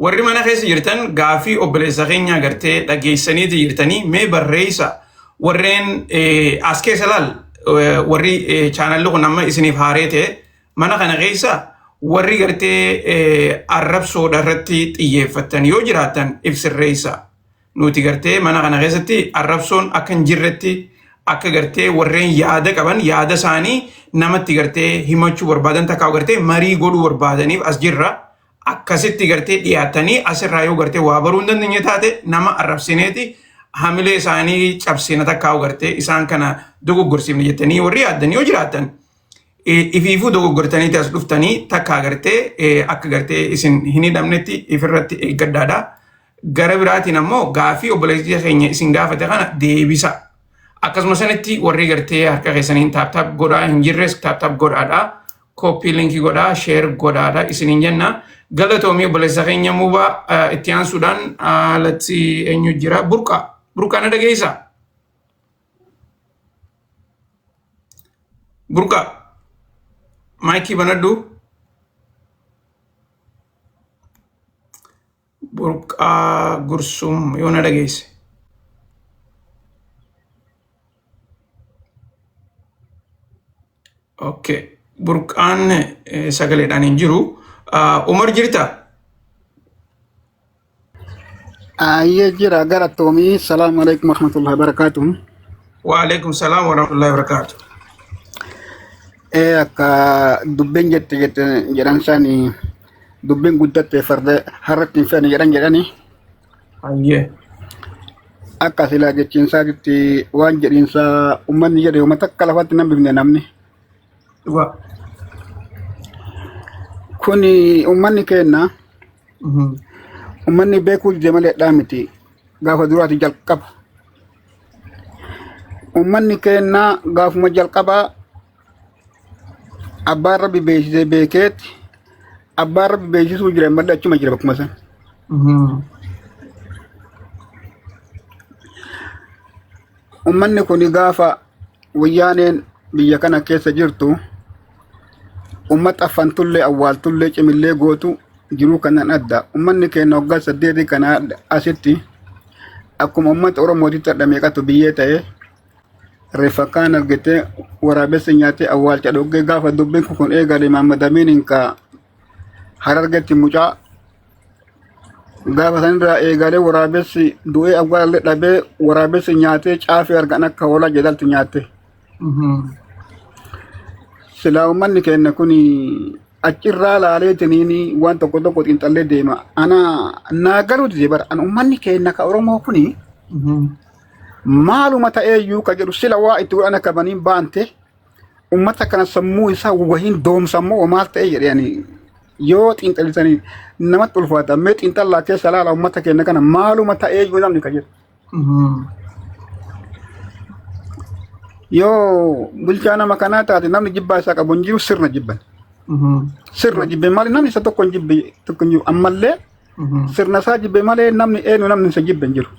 warri mana keessa jirtan gaaffii obboleessa keenya gartee dhageessaniiti jirtanii mee barreessa warreen as keessa laal warri chaanalli kun amma isiniif haaree ta'e mana kana keessa warri gartee arrabsoodha irratti xiyyeeffattan yoo jiraattan ibsirreessa. Nuti gartee mana kana keessatti arrabsoon akka hin jirretti akka gartee warreen yaada qaban yaada isaanii namatti gartee himachuu barbaadan takkaa gartee marii godhuu barbaadaniif as jirra. Akkasitti gartee dhiyaatanii asirraa yoo gartee waa baruu hin dandeenye taate nama arrabsineeti hamilee isaanii cabsina takkaa gartee isaan kana dogoggorsiifne jettanii warri yaaddan yoo jiraatan ifiifuu dogoggortaniiti as dhuftanii takkaa gartee akka gartee isin hin hidhamnetti ifirratti eeggadhaadha. Gara biraatiin ammoo gaafii obboleettii keenya isin gaafate kana deebisa. Akkasuma sanitti warri gartee harka keessaniin tap tap godhaa hin jirres tap tap godhaadha. Copy linkii godhaa, share godhaadha isiniin jenna. Galatoomii obboleessa keenya mubaa itti aansuudhaan alatti eenyu jira? Burqaa. Burqaa na dhageessaa? Burqaa. Maayikii banadhu. Burqaa Gursum yoo na dhageesse. Okay. Burqaan sagaleedhaan hin jiru. Umar jirta? Ayyee jira galatoomii. Salaamu alaikum warahmatullahi wabarakatuh. Wa alaikum salaam wa rahmatullahi wa barakatuh. Akka dubbiin jette jette jedhan sani dubbiin guddatte farda harratti hin feene jedhan jedhani. Ayyee. Akka silaa jechiinsaatitti waan jedhiinsaa uummanni jedhe uummata akka lafatti nan bifne namni. Dhugaa. Kuni uummanni keenya uummanni beekuu dide malee dhaa miti gaafa duraati jalqaba. Uummanni keenya gaafuma jalqabaa abbaan rabbi beeksisee beekeeti abbaan rabbi beeksisuu jira malee achuma jira bakkuma sana. Uummanni kun gaafa wayyaaneen biyya kana keessa jirtu uummata affantullee awwaaltullee cimillee gootu jiruu kanaan adda. Uummanni keenya waggaa 8 kana asitti akkuma uummata Oromootitti adda meeqatu biyyee ta'e reeffa kaan argitee waraabessi nyaatee awwaalcha dhoggee gaafa dubbiin kun eegale Mahammad Amiiniin ka Harargetti mucaa gaafa sanirraa eegalee waraabessi du'ee awwaalallee dhabee waraabessi nyaatee caafii argan akka hoolaa jedhalti nyaatte. Silaa uummanni keenya kun achirraa laaleetiniin waan tokko tokko xiinxallee deema. Ana naa galuu dide bara an uummanni keenya ka Oromoo kuni maaluma ta'eeyyuu ka jedhu sila waa itti godhan akka baniin baante uummata kana sammuu isaa wahiin doomsammoo maal ta'e jedhee ani yoo xiinxalisanii namatti ulfaata. Mee xiinxallaa keessa laala uummata keenya kana maaluma ta'eeyyuu namni ka jedhu. Yoo bulchaa nama kanaa taate namni jibbaa isaa qabu hin jiru sirna jibban. Sirna jibbe malee namni isa tokko hin jibbe tokko hin jiru. Ammallee sirna isaa jibbe malee namni eenyu namni isa jibbe hin jiru.